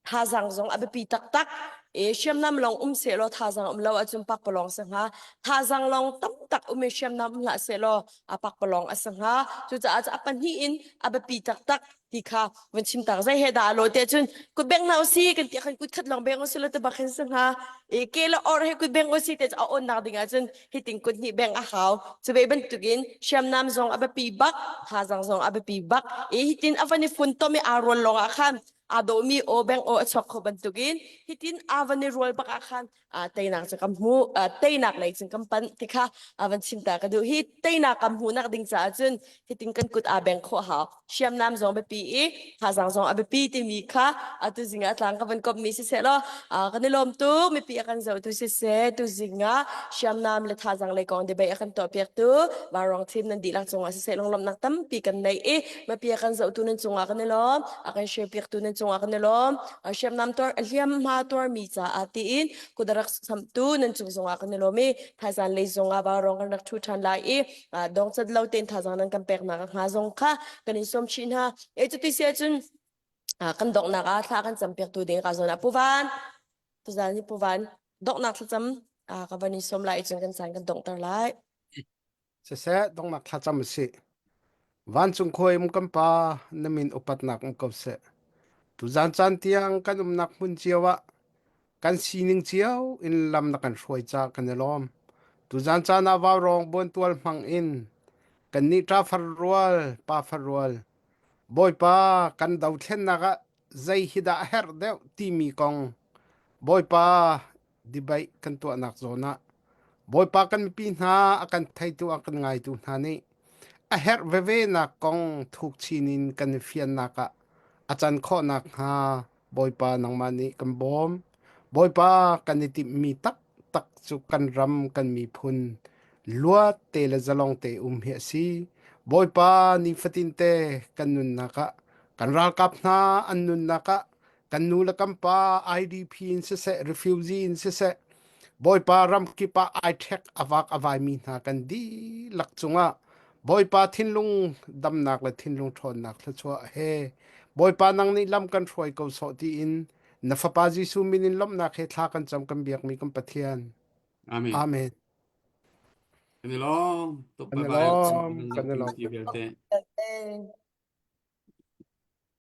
thazaang zong a biapi taktak i hriamnam lawng um sehlaw thazaang um lo ahcun pakpalawng si hnga thazaang lawng tamtak um i hriamnam um hlah sehlaw a pakpalawng a si hnga cucaah a pahnih in a biapi taktak ti kha van chim tak zei he dah lo te cun kut beng na usi kan ti khan kut khat long beng usi lo te bak hin si hnga e ke le or he kut beng usi te a on nak ding ah cun hiting kut hnih beng a hau cu ve bantukin hriamnam zong a biapi bak thazang zong a biapi bak e hitin a van i fun tom i aa rual long ah khan aa dawhmi aw beng aw a chuak kho bantukin hitin aa van i rual bak ah khan teinak cu kan hmu teinak lei cun kan panh ti kha van chim ta ka duh hi teinak kan hmuhnak ding caah cun hitin kan kut aa beng khawh hau hriamnam zong biapi i thazang zong a biapi timi kha atu zing ah tlang ka van komh mi siseh law kan i lawm tuk mipi a kan zohtu siseh tu zing ah hriamnam le thazang lei kong debate a kan tuah piak tu Varong team nan dihlak cungah siseh lunglawmhnak tampi kan nei i mipi a kan zohtu nan cungah kan i lawm a kan share piak tu nan cungah kan i lawm hriamnam tuar hliamhma tuarmi caah tiin kut rak samtu nan cung zongah kan i lawm i thaizan lei zongah vaurawng kan rak ṭhu ṭhan lai i dongcat lo tein thazang nan kan peknak hnga zong kha kan in sawm chih hna e cuti si ahcun kan donghnak ah thla kan campiaktu ding ka zawn ah puvan tuzan hi puvan donghnak thlacam ka van in sawm lai cun kan caan kan donghter lai Siseh, donghnak thlacam a si. Vancung khua um kan Pa, na min upatnak um ko seh. Tuzan caan tiang kan umnak hmun cio ah kan sining cio in lam na kan hruai ca kan i lawm. Tuzan caan ah vaurawng buantual hmang in kannih ṭafar rual, pafar rual, Bawipa kan dothlennak ah zei hi dah a herh deuh timi kong Bawipa debate kan tuahnak zawn ah Bawipa kan mipi hna a kan theitu a kan ngaitu hna nih a herh veve nak kong thuk chin in kan i fiannak ah a can khawhnak hnga Bawipa nangmah nih kan bawm. Bawipa kan i timhmi taktak cu kan ram kan miphun luat te le zalong te um hi a si. Bawipa nifatin te kan nunnak ah kan ralkap hna an nunnak ah kan nu le kan pa IDP in siseh refugee in siseh Bawipa ramkip ah ai ṭhek a vak a vaimi hna kan dihlak cungah Bawipa thinlung damnak le thinlung ṭhawnnak thluachuah he Bawipa nang nih lam kan hruai ko sawh tiin na fapa Jesuh min in lawmhnak he thla kan cam kan biakmi kan Pathian. Amen. Amen. Kan i lawm. Tuk Kan i bye bye. lawm. Kan i lawm. Vialte. Amen.